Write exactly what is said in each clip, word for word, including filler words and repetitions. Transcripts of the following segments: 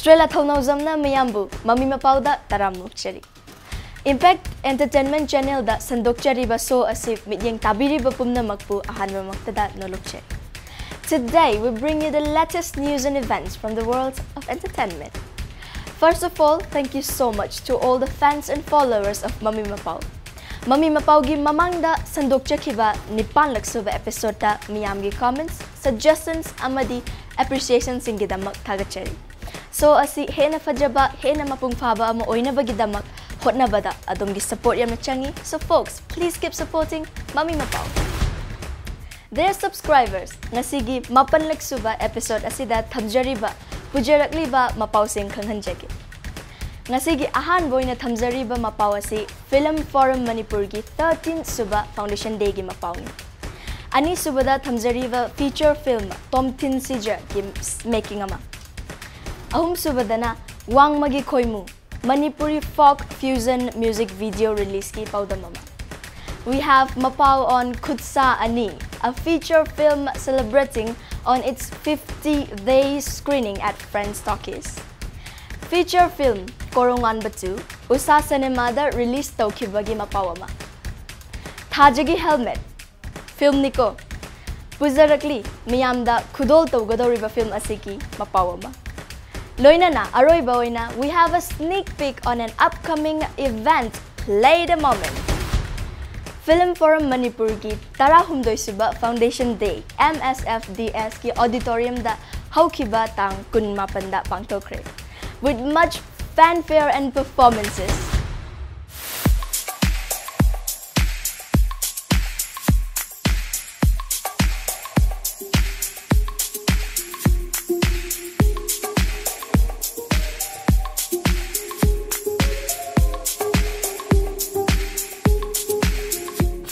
ꯇ꯭ꯔꯦꯂꯥ ꯊꯧꯅꯥꯎꯖꯝꯅ ꯃꯤꯌꯥꯝꯕꯨ ꯃꯃꯤ ꯃꯄꯥꯎꯗ ꯇꯔꯥꯝ ꯑꯣꯛꯆꯔꯤ꯫ Impact Entertainment Channel ꯗ ꯁꯟꯗꯣꯛꯆꯔꯤꯕ ꯁꯣ ꯑꯁꯤ ꯃꯤꯠꯌꯦꯡ ꯇꯥꯕꯤꯔꯤꯕ ꯄꯨꯝꯅꯃꯛꯄꯨ ꯑꯍꯥꯟꯕꯃꯛꯇꯗ ꯅꯣꯂꯨꯛꯆꯔꯤ꯫ Today we bring you the latest news and events from the world of entertainment. First of all, thank you so much to all the fans and followers of ꯃꯃꯤ ꯃꯄꯥꯎ꯫ ꯃꯃꯤ ꯃꯄꯥꯎꯒꯤ ꯃꯃꯥꯡꯗ ꯁꯟꯗꯣꯛꯆꯈꯤꯕ ꯅꯤꯄꯥꯟꯂꯛ ꯁꯨꯕ episode ꯇ ꯃꯤꯌꯥꯝꯒꯤ comments, suggestions ꯑꯃꯗꯤ appreciation ꯁꯤꯡꯒꯤꯗꯃꯛ ꯊꯥꯒꯠꯆꯔꯤ꯫ ꯁꯣ ꯑꯁꯤ ꯍꯦꯟꯅ ꯐꯖꯕ, ꯍꯦꯟꯅ ꯃꯄꯨꯡ ꯐꯥꯕ ꯑꯃ ꯑꯣꯏꯅꯕꯒꯤꯗꯃꯛ ꯍꯣꯠꯅꯕꯗ ꯑꯗꯣꯝꯒꯤ support ꯌꯥꯝꯅ ꯆꯪꯏ꯫ So folks, please keep supporting ꯃꯃꯤ ꯃꯄꯥꯎ꯫ Dear subscribers, ꯉꯁꯤꯒꯤ ꯃꯥꯄꯟꯂꯛ ꯁꯨꯕ episode ꯑꯁꯤꯗ ꯊꯝꯖꯔꯤꯕ, ꯄꯨꯖꯔꯛꯂꯤꯕ ꯃꯄꯥꯎꯁꯤꯡ ꯈꯪꯍꯟꯖꯒꯦ꯫ ꯉꯁꯤꯒꯤ ꯑꯍꯥꯟꯕ ꯑꯣꯏꯅ ꯊꯝꯖꯔꯤꯕ ꯃꯄꯥꯎ ꯑꯁꯤ Film Forum ꯃꯅꯤꯄꯨꯔꯒꯤ thirteenth ꯁꯨꯕ Foundation Day ꯒꯤ ꯃꯄꯥꯎꯅꯤ꯫ ꯑꯅꯤꯁꯨꯕꯗ ꯊꯝꯖꯔꯤꯕ feature film ꯇꯣꯝꯊꯤꯟ ꯁꯤꯖꯒꯤ making ꯑꯃ꯫ ꯑꯍꯨꯝꯁꯨꯕꯗꯅ ꯋꯥꯡꯃꯒꯤ ꯈꯣꯏꯃꯨ, Manipuri folk fusion music video release ꯀꯤ ꯄꯥꯎꯗꯝ ꯑꯃ꯫ We have ꯃꯄꯥꯎ on ꯈꯨꯠꯁꯥ ꯑꯅꯤ, a feature film celebrating on its fifty day screening at Friends Talkies. Feature film ꯀꯣꯔꯣꯉꯥꯟꯕ two Usha ꯁꯤꯅꯦꯃꯥꯗ release ꯇꯧꯈꯤꯕꯒꯤ ꯃꯄꯥꯎ ꯑꯃ꯫ ꯊꯥꯖꯒꯤ helmet, film ꯅꯤꯀꯣ꯫ ꯄꯨꯖꯔꯛꯂꯤ ꯃꯤꯌꯥꯝꯗ ꯈꯨꯗꯣꯜ ꯇꯧꯒꯗꯧꯔꯤꯕ film ꯑꯁꯤꯒꯤ ꯃꯄꯥꯎ ꯑꯃ꯫ ꯂꯣꯏꯅꯅ ꯑꯔꯣꯏꯕ ꯑꯣꯏꯅ, we have a sneak peek on an upcoming event, play the moment. Film Forum ꯃꯅꯤꯄꯨꯔꯒꯤ ꯇꯔꯥꯍꯨꯝꯗꯣꯏ ꯁꯨꯕ Foundation Day, M S F D S ꯀꯤ auditorium ꯗ ꯍꯧꯈꯤꯕ ꯇꯥꯡ ꯀꯨꯟꯃꯥꯄꯟꯗ ꯄꯥꯡꯊꯣꯛꯈ꯭ꯔꯦ, with much fanfare and performances.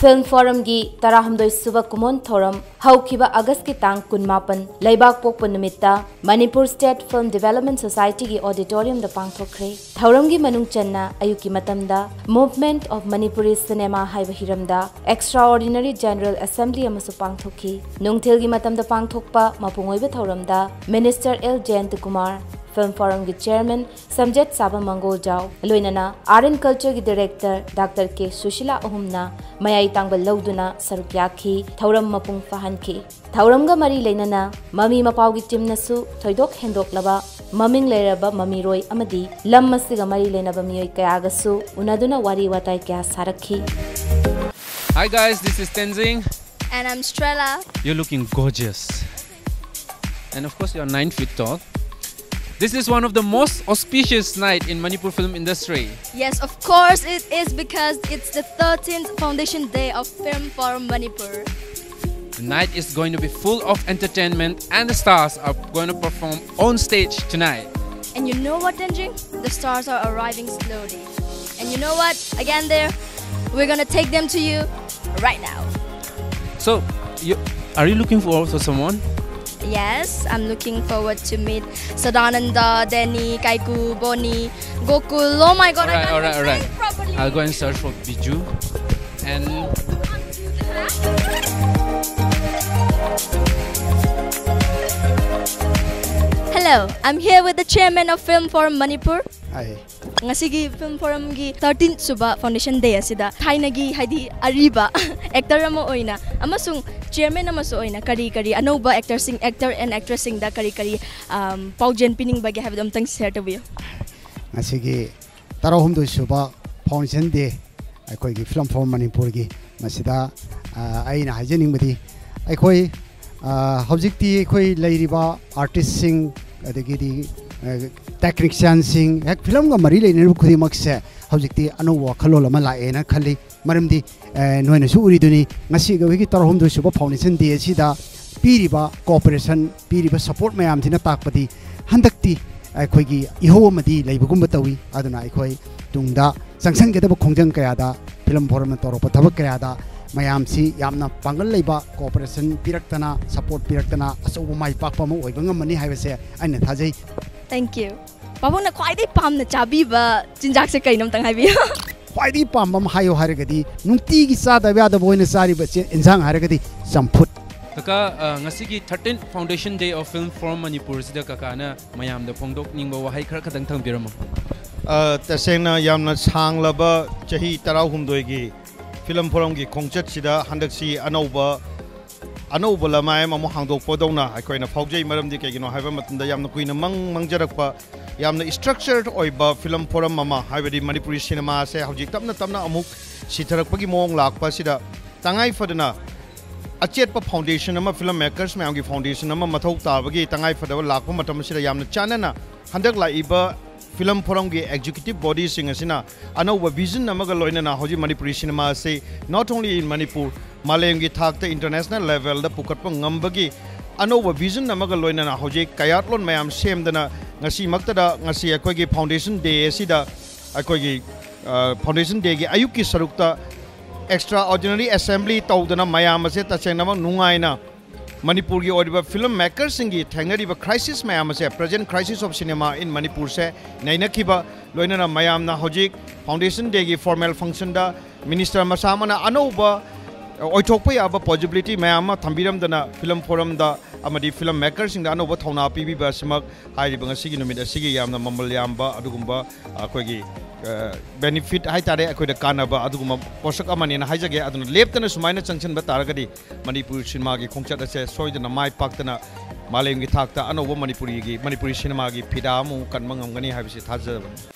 Film Forum ꯒꯤ ꯇꯔꯥꯍꯨꯝꯗꯣꯏ ꯁꯨꯕ ꯀꯨꯝꯑꯣꯟ ꯊꯧꯔꯝ ꯍꯧꯈꯤꯕ August ꯀꯤ ꯇꯥꯡ ꯀꯨꯟꯃꯥꯄꯟ, ꯂꯩꯕꯥꯛ ꯄꯣꯛꯄ ꯅꯨꯃꯤꯠꯇ Manipur State Film Development Society ꯒꯤ auditorium ꯗ ꯄꯥꯡꯊꯣꯛꯈ꯭ꯔꯦ꯫ ꯊꯧꯔꯝꯒꯤ ꯃꯅꯨꯡ ꯆꯟꯅ ꯑꯌꯨꯛꯀꯤ ꯃꯇꯝꯗ Movement of Manipuri Cinema ꯍꯥꯏꯕ ꯍꯤꯔꯝꯗ Extraordinary General Assembly ꯑꯃꯁꯨ ꯄꯥꯡꯊꯣꯛꯈꯤ꯫ ꯅꯨꯡꯊꯤꯜꯒꯤ ꯃꯇꯝꯗ ꯄꯥꯡꯊꯣꯛꯄ ꯃꯄꯨꯡ ꯑꯣꯏꯕ ꯊꯧꯔꯝꯗ Minister ꯑꯦꯜ ꯖꯌꯟꯇꯀꯨꯃꯥꯔ, Film Forumꯒꯤ chairman ꯁꯝꯖꯦꯠ ꯆꯥꯕ ꯃꯪꯒꯣꯜꯖꯥꯎ, ꯂꯣꯏꯅꯅ Art and Cultureꯒꯤ director Doctor K Sushila ꯑꯍꯨꯝꯅ ꯃꯌꯥꯏ ꯇꯥꯡꯕ ꯂꯧꯗꯨꯅ ꯁꯔꯨꯛ ꯌꯥꯈꯤ꯫ ꯊꯧꯔꯝ ꯃꯄꯨꯡ ꯐꯥꯍꯟꯈꯤ꯫ ꯊꯧꯔꯝꯒ ꯃꯔꯤ ꯂꯩꯅꯅ ꯃꯃꯤ ꯃꯄꯥꯎꯒꯤ teamꯅꯁꯨ ꯊꯣꯏꯗꯣꯛ ꯍꯦꯟꯗꯣꯛꯂꯕ ꯃꯃꯤꯡ ꯂꯩꯔꯕ ꯃꯃꯤꯔꯣꯏ ꯑꯃꯗꯤ ꯂꯝ ꯑꯁꯤꯒ ꯃꯔꯤ ꯂꯩꯅꯕ ꯃꯤꯑꯣꯏ ꯀꯌꯥꯒꯁꯨ ꯎꯅꯗꯨꯅ ꯋꯥꯔꯤ ꯋꯥꯇꯥꯏ ꯀꯌꯥ ꯁꯥꯔꯛꯈꯤ꯫ Hi guys, this is Tenzing. And I'm Strella. You're looking gorgeous. And of course, you're nine feet tall. This is one of the most auspicious night in Manipur film industry. Yes, of course it is, because it's the thirteenth foundation day of Film Forum Manipur. The night is going to be full of entertainment and the stars are going to perform on stage tonight. And you know what, Tenzing? The stars are arriving slowly. And you know what? Again, there, we're gonna take them to you right now. So, you, are you looking forward to someone? Yes, I'm looking forward to meet Sadananda, Danny, Kaiku, Bonnie, Gokul. Oh my god, Alright, I can't alright, even alright. Say it properly. I'll go and search for Biju. And Hello, I'm here with the chairman of Film Forum Manipur. Hi. ꯉꯁꯤꯒꯤ Film Forumꯒꯤ thirteenth ꯁꯨꯕ foundation day ꯑꯁꯤꯗ ꯊꯥꯏꯅꯒꯤ, ꯍꯥꯏꯗꯤ ꯑꯔꯤꯕ actor ꯑꯃ ꯑꯣꯏꯅ ꯑꯃꯁꯨꯡ chairman ꯑꯃꯁꯨ ꯑꯣꯏꯅ ꯀꯔꯤ ꯀꯔꯤ ꯑꯅꯧꯕ actorꯁꯤꯡ, actor and actressꯁꯤꯡꯗ ꯀꯔꯤ ꯀꯔꯤ, um, ꯄꯥꯎꯖꯦꯜ ꯄꯤꯅꯤꯡꯕꯒꯦ ꯍꯥꯏꯕꯗꯣ ꯑꯝꯇꯪ share ꯇꯧꯕꯤꯌꯨ꯫ ꯉꯁꯤꯒꯤ ꯇꯔꯥꯍꯨꯝꯗꯣꯏ ꯁꯨꯕ foundation day ꯑꯩꯈꯣꯏꯒꯤ Film Forum ꯃꯅꯤꯄꯨꯔꯒꯤ, ꯃꯁꯤꯗ ꯑ, ꯑꯩꯅ ꯍꯥꯏꯖꯅꯤꯡꯕꯗꯤ ꯑꯩꯈꯣꯏ, ꯑ, ꯍꯧꯖꯤꯛꯇꯤ ꯑꯩꯈꯣꯏ ꯂꯩꯔꯤꯕ artistꯁꯤꯡ, ꯑꯗꯒꯤꯗꯤ technicianꯁꯤꯡ, ꯍꯦꯛ filmꯒ ꯃꯔꯤ ꯂꯩꯅꯔꯤꯕ ꯈꯨꯗꯤꯡꯃꯛꯁꯦ ꯍꯧꯖꯤꯛꯇꯤ ꯑꯅꯧꯕ ꯋꯥꯈꯜꯂꯣꯟ ꯑꯃ ꯂꯥꯛꯑꯦꯅ ꯈꯜꯂꯤ꯫ ꯃꯔꯝꯗꯤ ꯑ, ꯅꯣꯏꯅꯁꯨ ꯎꯔꯤꯗꯨꯅꯤ, ꯉꯁꯤꯒꯤ ꯑꯩꯈꯣꯏꯒꯤ ꯇꯔꯥꯍꯨꯝꯗꯣꯏ ꯁꯨꯕ foundation day ꯑꯁꯤꯗ ꯄꯤꯔꯤꯕ cooperation, ꯄꯤꯔꯤꯕ support ꯃꯌꯥꯝꯁꯤꯅ ꯇꯥꯛꯄꯗꯤ ꯍꯟꯗꯛꯇꯤ ꯑꯩꯈꯣꯏꯒꯤ ꯏꯍꯧ ꯑꯃꯗꯤ ꯂꯩꯕꯒꯨꯝꯕ ꯇꯧꯏ꯫ ꯑꯗꯨꯅ ꯑꯩꯈꯣꯏ ꯇꯨꯡꯗ ꯆꯪꯁꯤꯟꯒꯗꯕ ꯈꯣꯡꯖꯪ ꯀꯌꯥꯗ, Film Forumꯅ ꯇꯧꯔꯛꯄ ꯊꯕꯛ ꯀꯌꯥꯗ ꯃꯌꯥꯝꯁꯤ ꯌꯥꯝꯅ ꯄꯥꯡꯒꯜ ꯂꯩꯕ cooperation ꯄꯤꯔꯛꯇꯅ, support ꯄꯤꯔꯛꯇꯅ ꯑꯆꯧꯕ ꯃꯥꯏ ꯄꯥꯛꯄ ꯑꯃ ꯑꯣꯏꯕ ꯉꯝꯃꯅꯤ ꯍꯥꯏꯕꯁꯦ ꯑꯩꯅ ꯊꯥꯖꯩ꯫ Thank you. ꯄꯥꯕꯨꯡꯅ ꯈ꯭ꯋꯥꯏꯗꯒꯤ ꯄꯥꯝꯅ ꯆꯥꯕꯤꯕ ꯆꯤꯟꯖꯥꯛꯁꯦ ꯀꯩꯅꯣ ꯑꯝꯇꯪ ꯍꯥꯏꯕꯤꯌꯨ꯫ ꯈ꯭ꯋꯥꯏꯗꯒꯤ ꯄꯥꯝꯕ ꯑꯃ ꯍꯥꯏꯌꯣ ꯍꯥꯏꯔꯒꯗꯤ, ꯅꯨꯡꯇꯤꯒꯤ ꯆꯥꯗꯕ ꯌꯥꯗꯕ ꯑꯣꯏꯅ ꯆꯥꯔꯤꯕ ꯆꯦ-, ꯏꯟꯁꯥꯡ ꯍꯥꯏꯔꯒꯗꯤ ꯆꯝꯐꯨꯠ꯫ ꯀꯀꯥ, ꯑ, ꯉꯁꯤꯒꯤ thirteenth Foundation Day of Film Forum ꯃꯅꯤꯄꯨꯔꯁꯤꯗ ꯀꯀꯥꯅ ꯃꯌꯥꯝꯗ ꯐꯣꯡꯗꯣꯛꯅꯤꯡꯕ ꯋꯥꯍꯩ ꯈꯔ ꯈꯛꯇꯪ ꯊꯝꯕꯤꯔꯝꯃꯣ꯫ ꯑ, ꯇꯁꯦꯡꯅ ꯌꯥꯝꯅ ꯁꯥꯡꯂꯕ ꯆꯍꯤ ꯇꯔꯥꯍꯨꯝꯗꯣꯏꯒꯤ ꯐꯤꯂꯝ ꯐꯣꯔꯝꯒꯤ ꯈꯣꯡꯆꯠꯁꯤꯗ ꯍꯟꯗꯛꯁꯤ ꯑꯅꯧꯕ ꯑꯅꯧꯕ ꯂꯃꯥꯏ ꯑꯃ ꯑꯃꯨꯛ ꯍꯥꯡꯗꯣꯛꯄꯗꯧꯅ ꯑꯩꯈꯣꯏꯅ ꯐꯥꯎꯖꯩ꯫ ꯃꯔꯝꯗꯤ ꯀꯩꯒꯤꯅꯣ ꯍꯥꯏꯕ ꯃꯇꯝꯗ ꯌꯥꯝꯅ ꯀꯨꯏꯅ ꯃꯪ ꯃꯪꯖꯔꯛꯄ, ꯌꯥꯝꯅ structured ꯑꯣꯏꯕ ꯐꯤꯂꯝ ꯐꯣꯔꯝ ꯑꯃ, ꯍꯥꯏꯕꯗꯤ ꯃꯅꯤꯄꯨꯔꯤ ꯁꯤꯅꯦꯃꯥꯁꯦ ꯍꯧꯖꯤꯛ ꯇꯞꯅ ꯇꯞꯅ ꯑꯃꯨꯛ ꯁꯤꯊꯔꯛꯄꯒꯤ ꯃꯑꯣꯡ ꯂꯥꯛꯄ ꯑꯁꯤꯗ ꯇꯉꯥꯏ ꯐꯗꯅ ꯑꯆꯦꯠꯄ foundation ꯑꯃ, ꯐꯤꯂꯝ ꯃꯦꯀꯔꯁ ꯃꯌꯥꯝꯒꯤ foundation ꯑꯃ ꯃꯊꯧ ꯇꯥꯕꯒꯤ ꯇꯉꯥꯏ ꯐꯗꯕ ꯂꯥꯛꯄ ꯃꯇꯝ ꯑꯁꯤꯗ ꯌꯥꯝꯅ ꯆꯥꯟꯅꯅ ꯍꯟꯗꯛ ꯂꯥꯛꯏꯕ ꯐꯤꯂꯝ ꯐꯣꯔꯝꯒꯤ executive bodyꯁꯤꯡ ꯑꯁꯤꯅ ꯑꯅꯧꯕ vision ꯑꯃꯒ ꯂꯣꯏꯅꯅ ꯍꯧꯖꯤꯛ ꯃꯅꯤꯄꯨꯔꯤ ꯁꯤꯅꯦꯃꯥ ꯑꯁꯤ not only in Manipur, ꯃꯥꯂꯦꯝꯒꯤ ꯊꯥꯛꯇ international levelꯗ ꯄꯨꯈꯠꯄ ꯉꯝꯕꯒꯤ ꯑꯅꯧꯕ vision ꯑꯃꯒ ꯂꯣꯏꯅꯅ ꯍꯧꯖꯤꯛ ꯀꯌꯥꯠꯂꯣꯟ ꯃꯌꯥꯝ ꯁꯦꯝꯗꯅ ꯉꯁꯤꯃꯛꯇꯗ, ꯉꯁꯤ ꯑꯩꯈꯣꯏꯒꯤ Foundation Day ꯑꯁꯤꯗ, ꯑꯩꯈꯣꯏꯒꯤ, ꯑ, Foundation Dayꯒꯤ ꯑꯌꯨꯛꯀꯤ ꯁꯔꯨꯛꯇ extraordinary assembly ꯇꯧꯗꯅ ꯃꯌꯥꯝ ꯑꯁꯦ ꯇꯁꯦꯡꯅꯃꯛ ꯅꯨꯡꯉꯥꯏꯅ ꯃꯅꯤꯄꯨꯔꯒꯤ ꯑꯣꯏꯔꯤꯕ ꯐꯤꯂꯝ ꯃꯦꯀꯔꯁꯤꯡꯒꯤ ꯊꯦꯡꯅꯔꯤꯕ crisis ꯃꯌꯥꯝ ꯑꯁꯦ, present crisis of cinema in ꯃꯅꯤꯄꯨꯔꯁꯦ ꯅꯩꯅꯈꯤꯕ, ꯂꯣꯏꯅꯅ ꯃꯌꯥꯝꯅ ꯍꯧꯖꯤꯛ Foundation Dayꯒꯤ formal functionꯗ minister ꯃꯁꯥ ꯑꯃꯅ ꯑꯅꯧꯕ ꯑꯣꯏꯊꯣꯛꯄ ꯌꯥꯕ possibility ꯃꯌꯥꯝ ꯑꯃ ꯊꯝꯕꯤꯔꯝꯗꯅ ꯐꯤꯂꯝ ꯐꯣꯔꯝꯗ ꯑꯃꯗꯤ ꯐꯤꯂꯝ ꯃꯦꯀꯔꯁꯤꯡꯗ ꯑꯅꯧꯕ ꯊꯧꯅꯥ ꯄꯤꯕꯤꯕ ꯑꯁꯤꯃꯛ ꯍꯥꯏꯔꯤꯕ ꯉꯁꯤꯒꯤ ꯅꯨꯃꯤꯠ ꯑꯁꯤꯒꯤ ꯌꯥꯝꯅ ꯃꯃꯜ ꯌꯥꯝꯕ ꯑꯗꯨꯒꯨꯝꯕ ꯑꯩꯈꯣꯏꯒꯤ, ꯑ, benefit ꯍꯥꯏꯇꯥꯔꯦ, ꯑꯩꯈꯣꯏꯗ ꯀꯥꯟꯅꯕ ꯑꯗꯨꯒꯨꯝꯕ ꯄꯣꯠꯁꯛ ꯑꯃꯅꯦꯅ ꯍꯥꯏꯖꯒꯦ꯫ ꯑꯗꯨꯅ ꯂꯦꯞꯇꯅ ꯁꯨꯃꯥꯏꯅ ꯆꯪꯁꯤꯟꯕ ꯇꯥꯔꯒꯗꯤ ꯃꯅꯤꯄꯨꯔ ꯁꯤꯅꯦꯃꯥꯒꯤ ꯈꯣꯡꯆꯠ ꯑꯁꯦ ꯁꯣꯏꯗꯅ ꯃꯥꯏ ꯄꯥꯛꯇꯅ ꯃꯥꯂꯦꯝꯒꯤ ꯊꯥꯛꯇ ꯑꯅꯧꯕ ꯃꯅꯤꯄꯨꯔꯤꯒꯤ, ꯃꯅꯤꯄꯨꯔꯤ ꯁꯤꯅꯦꯃꯥꯒꯤ ꯐꯤꯗꯥ ꯑꯃꯃꯨꯛ ꯀꯟꯕ ꯉꯝꯒꯅꯤ ꯍꯥꯏꯕꯁꯤ ꯊꯥꯖꯕꯅꯤ꯫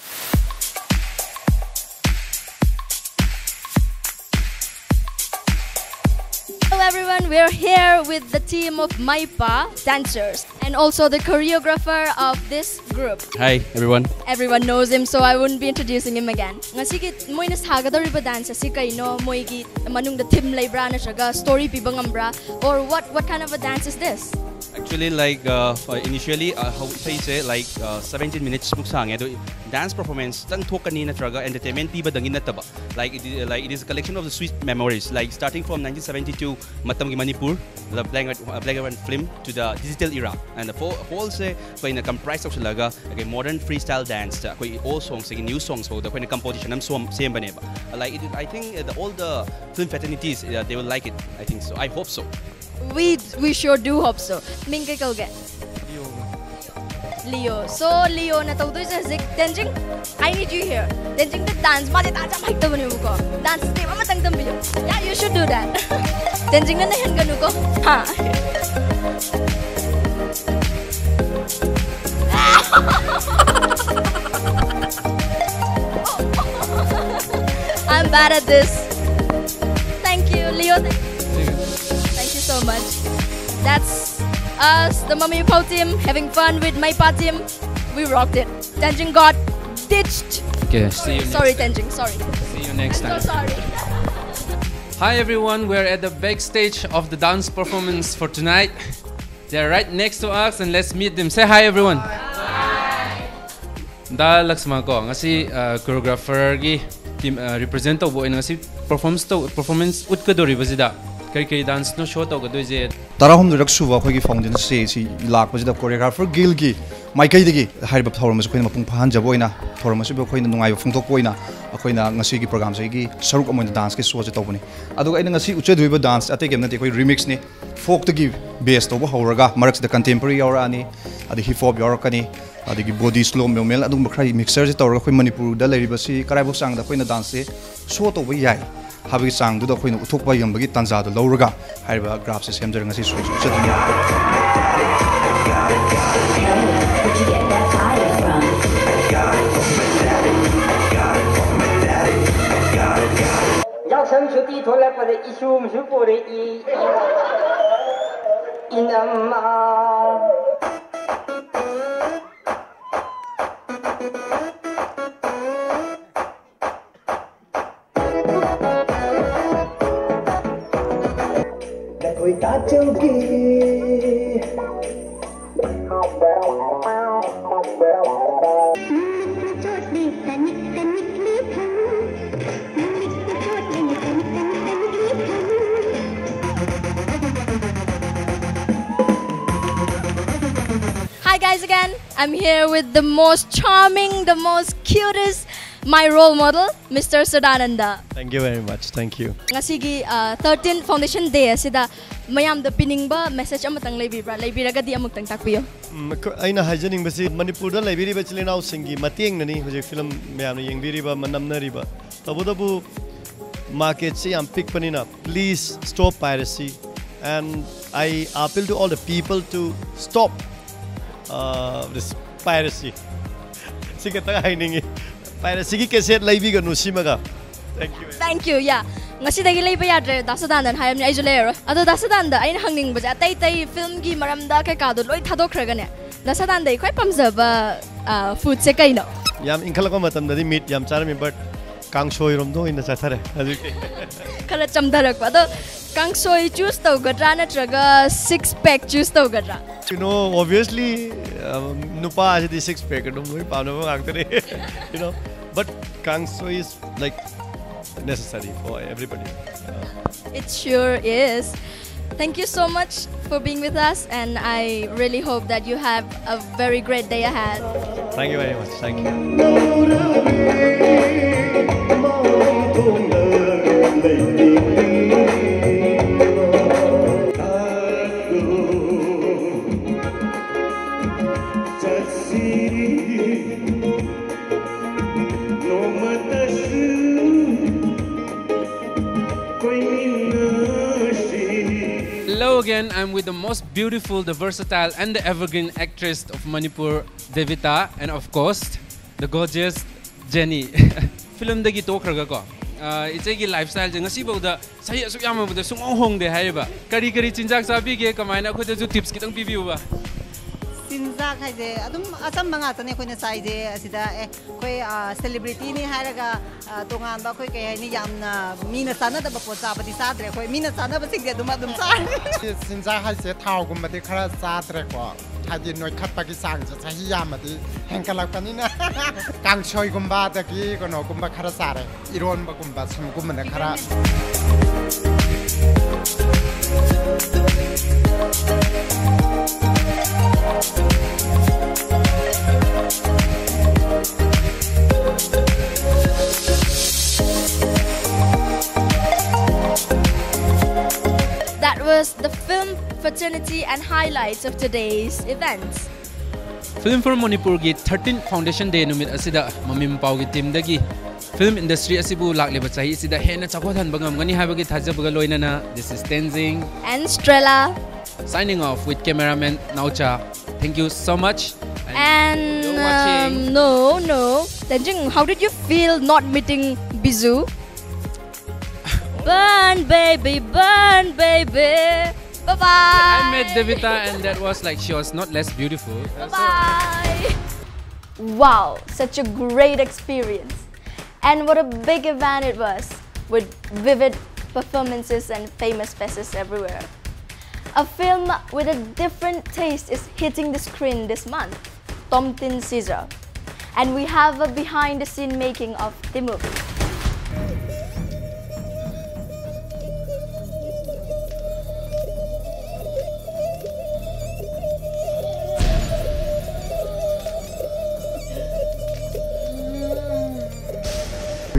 Hello everyone, we're here with the team of Maipa dancers and also the choreographer of this group. Hi everyone. Everyone knows him, so I wouldn't be introducing him again. ꯉꯁꯤꯒꯤ ꯃꯣꯏꯅ ꯁꯥꯒꯗꯧꯔꯤꯕ dance ꯑꯁꯤ ꯀꯩꯅꯣ? ꯃꯣꯏꯒꯤ ꯃꯅꯨꯡꯗ theme ꯂꯩꯕ꯭ꯔꯥ, ꯅꯠꯇ꯭ꯔꯒ story ꯄꯤꯕ ꯉꯝꯕ꯭ꯔꯥ, or what what kind of a dance is this? Actually, like, uh, initially, uh, ꯍꯧ- ꯏꯁꯩꯁꯦ, like, uh, seventeen minutes ꯃꯨꯛ ꯁꯥꯡꯉꯦ꯫ ꯑꯗꯣ dance performance ꯇꯪ ꯊꯣꯛꯀꯅꯤ ꯅꯠꯇ꯭ꯔꯒ entertainment ꯄꯤꯕꯗꯪꯒꯤ ꯅꯠꯇꯕ, like, it is, like, it is a collection of the sweet memories, like, starting from nineteen seventy-two ꯃꯇꯝꯒꯤ Manipur, the black and white, uh, black and white film, to the digital era, and the whole ꯁꯦ ꯑꯩꯈꯣꯏꯅ comprise ꯇꯧꯁꯤꯜꯂꯒ ꯑꯩꯈꯣꯏ modern freestyle dance ꯇ ꯑꯩꯈꯣꯏ old songs ꯇꯒꯤ new songs ꯐꯥꯎꯗ ꯑꯩꯈꯣꯏꯅ composition ꯑꯃ ꯁꯣꯝ ꯁꯦꯝꯕꯅꯦꯕ꯫ Like, it, I think, uh, the, all the film fraternities, uh, they will like it, I think so, I hope so. We we sure do hope so. ꯃꯤꯡ ꯀꯩ ꯀꯧꯒꯦ? Leo. So Leo ꯅ ꯇꯧꯗꯣꯏꯁꯦ ꯍꯧꯖꯤꯛ, ꯇꯦꯟꯖꯤꯡ, I need you here. ꯇꯦꯟꯖꯤꯡꯗ dance, ꯃꯥꯁꯦ dance ꯌꯥꯝ ꯍꯩꯇꯕꯅꯦꯕꯀꯣ. Dance step ꯑꯃꯇꯪ ꯇꯝꯕꯤꯌꯨ. Yeah, you should do that. ꯇꯦꯟꯖꯤꯡꯅ ꯅꯩꯍꯟꯒꯅꯨꯀꯣ. ꯍꯥ. I'm bad at this. Thank you, Leo. Thank you. Thank you so much. That's us, the Mami Pao team, having fun with my pa team. We rocked it. Tenjing got ditched. Okay, see you. Sorry, Next time. Tenjing. Sorry. See you next So time. Sorry. Hi everyone, we're at the backstage of the dance performance for tonight. They're right next to us and let's meet them. Say hi everyone. ꯗꯥ ꯂꯛꯁꯃꯥ ꯀꯣ, ꯉꯁꯤ choreographer ꯒꯤ team represent ꯇꯧꯕ ꯑꯣꯏꯅ ꯉꯁꯤ performance ꯇꯧ performance ꯎꯠꯀꯗꯧꯔꯤꯕꯁꯤꯗ ꯀꯔꯤ ꯀꯔꯤ dance ꯅꯣ show ꯇꯧꯒꯗꯣꯏꯁꯦ? ꯇꯔꯥꯍꯨꯝꯗꯣꯏꯔꯛ ꯁꯨꯕ ꯑꯩꯈꯣꯏꯒꯤ foundation ꯁꯤ ꯂꯥꯛꯄꯁꯤꯗ choreographer guild ꯒꯤ ꯃꯥꯏꯀꯩꯗꯒꯤ ꯍꯥꯏꯔꯤꯕ ꯊꯧꯔꯝ ꯑꯁꯤ ꯑꯩꯈꯣꯏꯅ ꯃꯄꯨꯡ ꯐꯥꯍꯟꯖꯕ ꯑꯣꯏꯅ, ꯊꯧꯔꯝ ꯑꯁꯤꯕꯨ ꯑꯩꯈꯣꯏꯅ ꯅꯨꯡꯉꯥꯏꯕ ꯐꯣꯡꯗꯣꯛꯄ ꯑꯣꯏꯅ ꯑꯩꯈꯣꯏꯅ ꯉꯁꯤꯒꯤ program ꯁꯤꯒꯤ ꯁꯔꯨꯛ ꯑꯃ ꯑꯣꯏꯅ dance ꯀꯤ show ꯁꯦ ꯇꯧꯕꯅꯤ꯫ ꯑꯗꯨꯒ ꯑꯩꯅ ꯉꯁꯤ ꯎꯠꯆꯗꯣꯏꯕ dance ꯑꯇꯩ ꯀꯩꯝ ꯅꯠꯇꯦ, ꯑꯩꯈꯣꯏ remix ꯅꯤ꯫ Folk ꯇꯒꯤ base ꯇꯧꯕ ꯍꯧꯔꯒ ꯃꯔꯛꯁꯤꯗ contemporary ꯌꯥꯎꯔꯛꯑꯅꯤ, ꯑꯗꯩ hip hop ꯌꯥꯎꯔꯛꯀꯅꯤ, ꯑꯗꯒꯤ body slow movement, ꯑꯗꯨꯒꯨꯝꯕ ꯈꯔ mixture ꯁꯦ ꯇꯧꯔꯒ ꯑꯩꯈꯣꯏ ꯃꯅꯤꯄꯨꯔꯗ ꯂꯩꯔꯤꯕꯁꯤ ꯀꯔꯥꯏꯐꯥꯎ ꯆꯥꯡꯗ ꯑꯩꯈꯣꯏꯅ dance ꯁꯦ show ꯇꯧꯕ ꯌꯥꯏ ꯍꯥꯏꯕꯒꯤ ꯆꯥꯡꯗꯨꯗ ꯑꯩꯈꯣꯏꯅ ꯎꯠꯊꯣꯛꯄ ꯉꯝꯕꯒꯤ ꯇꯥꯟꯖꯥꯗꯣ ꯂꯧꯔꯒ ꯍꯥꯏꯔꯤꯕ graph ꯁꯦ ꯁꯦꯝꯖꯔꯒ ꯉꯁꯤ show ꯁꯦ ꯎꯠꯆꯗꯣꯏꯅꯤ꯫ ꯌꯥꯎꯁꯪ ꯁꯨꯇꯤ ꯊꯣꯛꯂꯛꯄꯗ ꯏꯁꯨ ꯑꯃꯁꯨ ꯄꯨꯔꯛꯏ꯫ ꯏꯅꯝꯃ꯫ ꯂꯐꯣꯏ ꯇꯥꯆꯧꯒꯤ꯫ Hi guys again. I'm here with the most charming, the most cutest, My role model, Mister Sadananda. Thank you very much. Thank you. ꯉꯁꯤꯒꯤ ꯊꯥꯔꯇꯤꯟ ꯐꯥꯎꯟꯗꯦꯁꯟ ꯗꯦ ꯑꯁꯤꯗ ꯃꯌꯥꯝꯗ ꯄꯤꯅꯤꯡꯕ ꯃꯦꯁꯦꯖ ꯑꯃꯇꯪ ꯂꯩꯕꯤꯕ꯭ꯔꯥ? ꯂꯩꯕꯤꯔꯒꯗꯤ ꯑꯃꯨꯛꯇꯪ ꯇꯥꯛꯄꯤꯌꯨ꯫ ꯎꯝ, ꯑꯩꯈꯣꯏ- ꯑꯩꯅ ꯍꯥꯏꯖꯅꯤꯡꯕꯁꯤ, ꯃꯅꯤꯄꯨꯔꯗ ꯂꯩꯕꯤꯔꯤꯕ ꯏꯆꯤꯜ ꯏꯅꯥꯎꯁꯤꯡꯒꯤ ꯃꯇꯦꯡꯅꯅꯤ ꯍꯧꯖꯤꯛ ꯐꯤꯂꯝ ꯃꯌꯥꯝꯅ ꯌꯦꯡꯕꯤꯔꯤꯕ ꯑꯃ ꯅꯝꯅꯔꯤꯕ꯫ ꯇꯧꯕꯇꯕꯨ ꯃꯥꯔꯀꯦꯠꯁꯤ ꯌꯥꯝ ꯄꯤꯛꯄꯅꯤꯅ, please stop piracy, and I appeal to all the people to stop uh, this piracy. ꯁꯤ ꯈꯛꯇꯪ ꯍꯥꯏꯅꯤꯡꯉꯤ꯫ ꯄꯥꯏꯔꯦꯁꯤꯒꯤ cassette ꯂꯩꯕꯤꯒꯅꯨ ꯁꯤꯃꯒ꯫ Thank you. Thank you, yeah. ꯉꯁꯤꯗꯒꯤ ꯂꯩꯕ ꯌꯥꯗ꯭ꯔꯦ, ꯗꯥ ꯁꯗꯥꯅꯟꯗ ꯍꯥꯏꯔꯕꯅꯤꯅ ꯑꯩꯁꯨ ꯂꯩꯔꯔꯣꯏ꯫ ꯑꯗꯣ ꯗꯥ ꯁꯗꯥꯅꯟꯗ, ꯑꯩꯅ ꯍꯪꯅꯤꯡꯕꯁꯦ, ꯑꯇꯩ ꯑꯇꯩ ꯐꯤꯂꯝꯒꯤ ꯃꯔꯝꯗ ꯀꯩꯀꯥꯗꯣ ꯂꯣꯏ ꯊꯥꯗꯣꯛꯈ꯭ꯔꯒꯅꯦ, ꯗꯥ ꯁꯗꯥꯅꯟꯗ ꯑꯩ ꯈ꯭ꯋꯥꯏ ꯄꯥꯝꯖꯕ ꯐꯨꯗꯁꯦ ꯀꯩꯅꯣ? ꯌꯥꯝ ꯏꯟꯈꯠꯂꯛꯄ ꯃꯇꯝꯗꯗꯤ ꯃꯤꯠ ꯌꯥꯝ ꯆꯥꯔꯝꯃꯤ, but ꯀꯥꯡꯁꯣꯏꯔꯣꯝꯗ ꯑꯣꯏꯅ ꯆꯠꯊꯔꯦ ꯍꯧꯖꯤꯛꯇꯤ꯫ ꯈꯔ ꯆꯝꯊꯔꯛꯄ꯫ ꯑꯗꯣ ꯀꯥꯡꯁꯣꯏ ꯆꯨꯁ ꯇꯧꯒꯗ꯭ꯔꯥ, ꯅꯠꯇ꯭ꯔꯒ ꯁꯤꯛꯁ ꯄꯦꯛ ꯆꯨꯁ ꯇꯧꯒꯗ꯭ꯔꯥ? You know, obviously, um, ꯅꯨꯄꯥꯁꯤꯗꯤ ꯁꯤꯛꯁ ꯄꯦꯛ ꯑꯗꯨꯝ ꯂꯣꯏ ꯄꯥꯝꯅꯕ ꯉꯥꯛꯇꯅꯦ꯫ You know, but ꯀꯥꯡꯁꯣꯏ is like necessary for everybody. It sure is. Thank you so much for being with us, and I really hope that you have a very great day ahead. Thank you very much. Thank you. Hello again, I'm with the most beautiful, the versatile, and the evergreen actress of Manipur, Devita, and of course, the gorgeous Jenny. ꯐꯤꯂꯝꯗꯒꯤ ꯇꯣꯛꯈ꯭ꯔꯒꯀꯣ, ꯑꯥ, ꯏꯆꯦꯒꯤ life ꯁ꯭ꯇꯥꯏꯜꯁꯦ ꯉꯁꯤꯐꯥꯎꯗ ꯆꯍꯤ ꯑꯁꯨꯛ ꯌꯥꯝꯃꯕꯗ ꯁꯨꯡꯍꯣꯡ ꯍꯣꯡꯗꯦ ꯍꯥꯏꯔꯤꯕ꯫ ꯀꯔꯤ ꯀꯔꯤ ꯆꯤꯟꯖꯥꯛ ꯆꯥꯕꯤꯒꯦ? ꯀꯃꯥꯏꯅ? ꯑꯩꯈꯣꯏꯗꯁꯨ ꯇꯤꯞꯁ ꯈꯤꯇꯪ ꯄꯤꯕꯤꯌꯨꯕ꯫ ꯆꯤꯟꯖꯥꯛ ꯍꯥꯏꯁꯦ ꯑꯗꯨꯝ ꯑꯆꯝꯕ ꯉꯥꯛꯇꯅꯦ ꯑꯩꯈꯣꯏꯅ ꯆꯥꯏꯁꯦ꯫ ꯑꯁꯤꯗ ꯑꯦ ꯑꯩꯈꯣꯏ ꯁꯦꯂꯤꯕ꯭ꯔꯤꯇꯤꯅꯤ ꯍꯥꯏꯔꯒ ꯑ, ꯇꯣꯉꯥꯟꯕ ꯑꯩꯈꯣꯏ ꯀꯩ ꯍꯥꯏꯅꯤ, ꯌꯥꯝꯅ ꯃꯤꯅ ꯆꯥꯅꯗꯕ ꯄꯣꯠ ꯆꯥꯕꯗꯤ ꯆꯥꯗ꯭ꯔꯦ꯫ ꯑꯩꯈꯣꯏ ꯃꯤꯅ ꯆꯥꯅꯕꯁꯤꯡꯗꯤ ꯑꯗꯨꯝ ꯑꯗꯨꯝ ꯆꯥꯔꯦ꯫ ꯆꯤꯟꯖꯥꯛ ꯍꯥꯏꯁꯦ ꯊꯥꯎꯒꯨꯝꯕꯗꯤ ꯈꯔ ꯆꯥꯗ꯭ꯔꯦꯀꯣ, ꯍꯥꯏꯗꯤ ꯅꯣꯏꯈꯠꯄꯒꯤ ꯆꯥꯡꯁꯦ ꯆꯍꯤ ꯌꯥꯝꯃꯗꯤ ꯍꯦꯟꯒꯠꯂꯛꯄꯅꯤꯅ꯫ ꯀꯥꯡꯁꯣꯏꯒꯨꯝꯕ ꯑꯗꯒꯤ ꯀꯩꯅꯣꯒꯨꯝꯕ ꯈꯔ ꯆꯥꯔꯦ, ꯏꯔꯣꯟꯕꯒꯨꯝꯕ ꯁꯨꯝꯒꯨꯝꯕꯅ ꯈꯔ꯫ It was the film fraternity and highlights of today's events. Film for Manipurꯒꯤ thirteenth Foundation Day ꯅꯨꯃꯤꯠ ꯑꯁꯤꯗ ꯃꯃꯤ ꯃꯄꯥꯎꯒꯤ teamꯗꯒꯤ film industry ꯑꯁꯤꯕꯨ ꯂꯥꯛꯂꯤꯕ ꯆꯍꯤ ꯑꯁꯤꯗ ꯍꯦꯟꯅ ꯆꯥꯎꯈꯠꯍꯟꯕ ꯉꯝꯒꯅꯤ ꯍꯥꯏꯕꯒꯤ ꯊꯥꯖꯕꯒ ꯂꯣꯏꯅꯅ, this is Tenzing. And Strella. Signing off with cameraman Naocha. Thank you so much. And, you're watching. Um, no, no. Tenzing, how did you feel not meeting Bizu? Burn, baby, burn, baby. Bye bye. I met Devita, and that was like, she was not less beautiful. Bye bye. Wow, such a great experience. And what a big event it was, with vivid performances and famous faces everywhere. A film with a different taste is hitting the screen this month, Tomten Caesar. And we have a behind the scene making of the movie.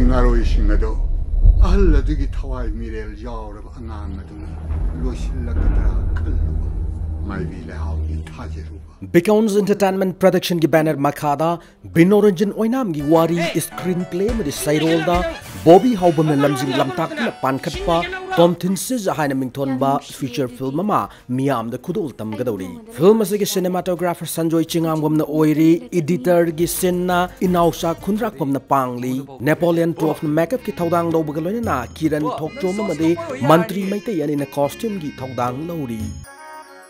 ꯉꯥꯔꯣꯏꯁꯤꯡ ꯑꯗꯣ ꯑꯍꯜ ꯑꯗꯨꯒꯤ ꯊꯋꯥꯏ ꯃꯤꯔꯦꯜ ꯌꯥꯎꯔꯕ ꯑꯉꯥꯡ ꯑꯗꯨꯅ ꯂꯣꯏꯁꯤꯜꯂꯛꯀꯗ꯭ꯔꯥ ꯈꯜꯂꯨꯕ, ꯃꯥꯏꯕꯤ ꯂꯩꯍꯥꯎꯒꯤ ꯊꯥꯖꯔꯨꯕ꯫ Beacons Entertainment Productionꯒꯤ banner ꯃꯈꯥꯗ ꯕꯤꯅꯣꯔꯟꯖꯟ ꯑꯣꯏꯅꯥꯝꯒꯤ ꯋꯥꯔꯤ, screenplay ꯑꯃꯗꯤ ꯁꯩꯔꯣꯜꯗ ꯕꯣꯕꯤ ꯍꯥꯎꯕꯝꯅ ꯂꯝꯖꯤꯡ ꯂꯝꯇꯥꯛꯇꯨꯅ ꯄꯥꯟꯈꯠꯄ Tomten Caesar ꯍꯥꯏꯅ ꯃꯤꯡꯊꯣꯟꯕ feature film ꯑꯃ ꯃꯤꯌꯥꯝꯗ ꯈꯨꯗꯣꯜ ꯇꯝꯒꯗꯧꯔꯤ꯫ Film ꯑꯁꯤꯒꯤ cinematographer ꯁꯟꯖꯣꯏ ꯆꯤꯉꯥꯝꯕꯝꯅ ꯑꯣꯏꯔꯤ, editorꯒꯤ ꯁꯤꯟꯅ ꯏꯅꯥꯎꯆꯥ ꯈꯨꯟꯗ꯭ꯔꯥꯛꯄꯝꯅ ꯄꯥꯡꯂꯤ, Napoleon twelveꯅ makeupꯀꯤ ꯊꯧꯗꯥꯡ ꯂꯧꯕꯒ ꯂꯣꯏꯅꯅ ꯀꯤꯔꯟ ꯊꯣꯛꯆꯣꯝ ꯑꯃꯗꯤ ꯃꯟꯇ꯭ꯔꯤ ꯃꯩꯇꯩ ꯑꯅꯤꯅ costumeꯒꯤ ꯊꯧꯗꯥꯡ ꯂꯧꯔꯤ꯫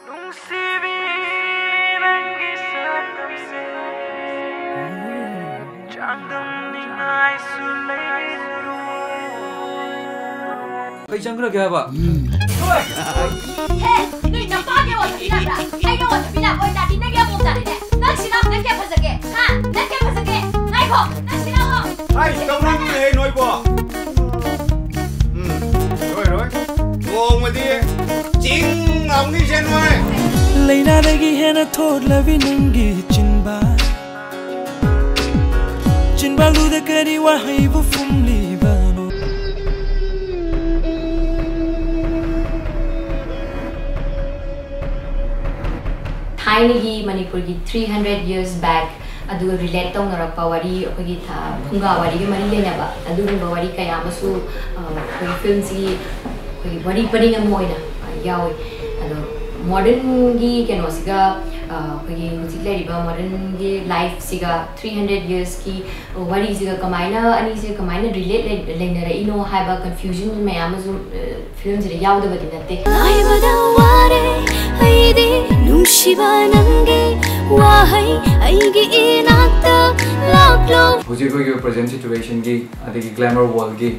ꯅꯨꯡꯁꯤꯕꯤ, ꯅꯪꯒꯤ ꯁꯛꯇꯝꯁꯦ ꯆꯥꯡꯗꯝꯅꯤꯡꯉꯥꯏꯁꯨ ꯂꯩꯔꯣꯏ꯫ ꯀꯩ ꯆꯪꯈ꯭ꯔꯒꯦ ꯍꯥꯏꯕ? ꯍꯦ, ꯅꯣꯏ ꯅꯄꯥꯒꯤ ꯑꯣꯏꯅ ꯄꯤꯅꯕ꯭ꯔꯥ? ꯑꯩꯅ ꯑꯣꯏꯅ ꯄꯤꯅꯕ ꯑꯣꯏꯇꯥꯔꯗꯤ ꯅꯪꯒꯤ ꯑꯃꯨꯛ ꯇꯥꯔꯦꯅꯦ꯫ ꯅꯪ ꯁꯤꯅ ꯅꯪ ꯀꯌꯥ ꯐꯖꯒꯦ? ꯍꯥ? ꯅꯪ ꯀꯌꯥ ꯐꯖꯒꯦ? ꯉꯥꯏꯈꯣ, ꯅꯪ ꯁꯤꯅ ꯑꯃꯨꯛ꯫ ꯑꯩ ꯇꯧꯔꯝꯃꯦꯍꯦ ꯅꯣꯏꯕꯣ꯫ ꯎꯝ, ꯂꯣꯏ, ꯂꯣꯏ꯫ ꯅꯣꯡꯃꯗꯤ ꯆꯤꯡ ꯂꯥꯎꯅꯤꯁꯦ ꯅꯣꯏ꯫ ꯂꯩꯅꯥꯗꯒꯤ ꯍꯦꯟꯅ ꯊꯣꯠꯂꯕꯤ ꯅꯪꯒꯤ ꯆꯤꯟꯕꯥꯜ꯫ ꯆꯤꯟꯕꯥꯜꯗꯨꯗ ꯀꯔꯤ ꯋꯥꯍꯩꯕꯨ ꯐꯨꯝꯂꯤꯕꯅꯣ? ꯊꯥꯏꯅꯒꯤ ꯃꯅꯤꯄꯨꯔꯒꯤ three hundred years back ꯑꯗꯨꯒ relate ꯇꯧꯅꯔꯛꯄ ꯋꯥꯔꯤ, ꯑꯩꯈꯣꯏꯒꯤ ꯊ- ꯐꯨꯡꯒꯥ ꯋꯥꯔꯤꯒ ꯃꯔꯤ ꯂꯩꯅꯕ ꯑꯗꯨꯒꯨꯝꯕ ꯋꯥꯔꯤ ꯀꯌꯥ ꯑꯃꯁꯨ ꯑ, ꯑꯩꯈꯣꯏꯒꯤ ꯐꯤꯂꯝꯁꯤꯒꯤ ꯑꯩꯈꯣꯏꯒꯤ ꯋꯥꯔꯤ ꯄꯔꯤꯡ ꯑꯃ ꯑꯣꯏꯅ ꯑ, ꯌꯥꯎꯏ꯫ ꯑꯗꯣ ꯃꯣꯗꯔꯟꯒꯤ ꯀꯩꯅꯣꯁꯤꯒ ꯑ, ꯑꯩꯈꯣꯏꯒꯤ ꯍꯧꯖꯤꯛ ꯂꯩꯔꯤꯕ ꯃꯣꯗꯔꯟꯒꯤ ꯂꯥꯏꯐꯁꯤꯒ three hundred yearsꯀꯤ ꯋꯥꯔꯤꯁꯤꯒ ꯀꯃꯥꯏꯅ, ꯑꯅꯤꯁꯦ ꯀꯃꯥꯏꯅ relate ꯂꯩ- ꯂꯩꯅꯔꯛꯏꯅꯣ ꯍꯥꯏꯕ confusion ꯃꯌꯥꯝ ꯑꯃꯁꯨ ꯑ, ꯐꯤꯂꯝꯁꯤꯗ ꯌꯥꯎꯗꯕꯗꯤ ꯅꯠꯇꯦ꯫ ꯉꯥꯏꯕꯗ ꯋꯥꯔꯦ ꯑꯩꯗꯤ ꯅꯨꯡꯁꯤꯕ ꯅꯪꯒꯤ ꯋꯥꯍꯩ ꯑꯩꯒꯤ ꯏꯅꯥꯛꯇ ꯂꯥꯛꯂꯣ꯫ ꯍꯧꯖꯤꯛ ꯑꯩꯈꯣꯏꯒꯤ present situationꯒꯤ, ꯑꯗꯒꯤ glamour worldꯒꯤ,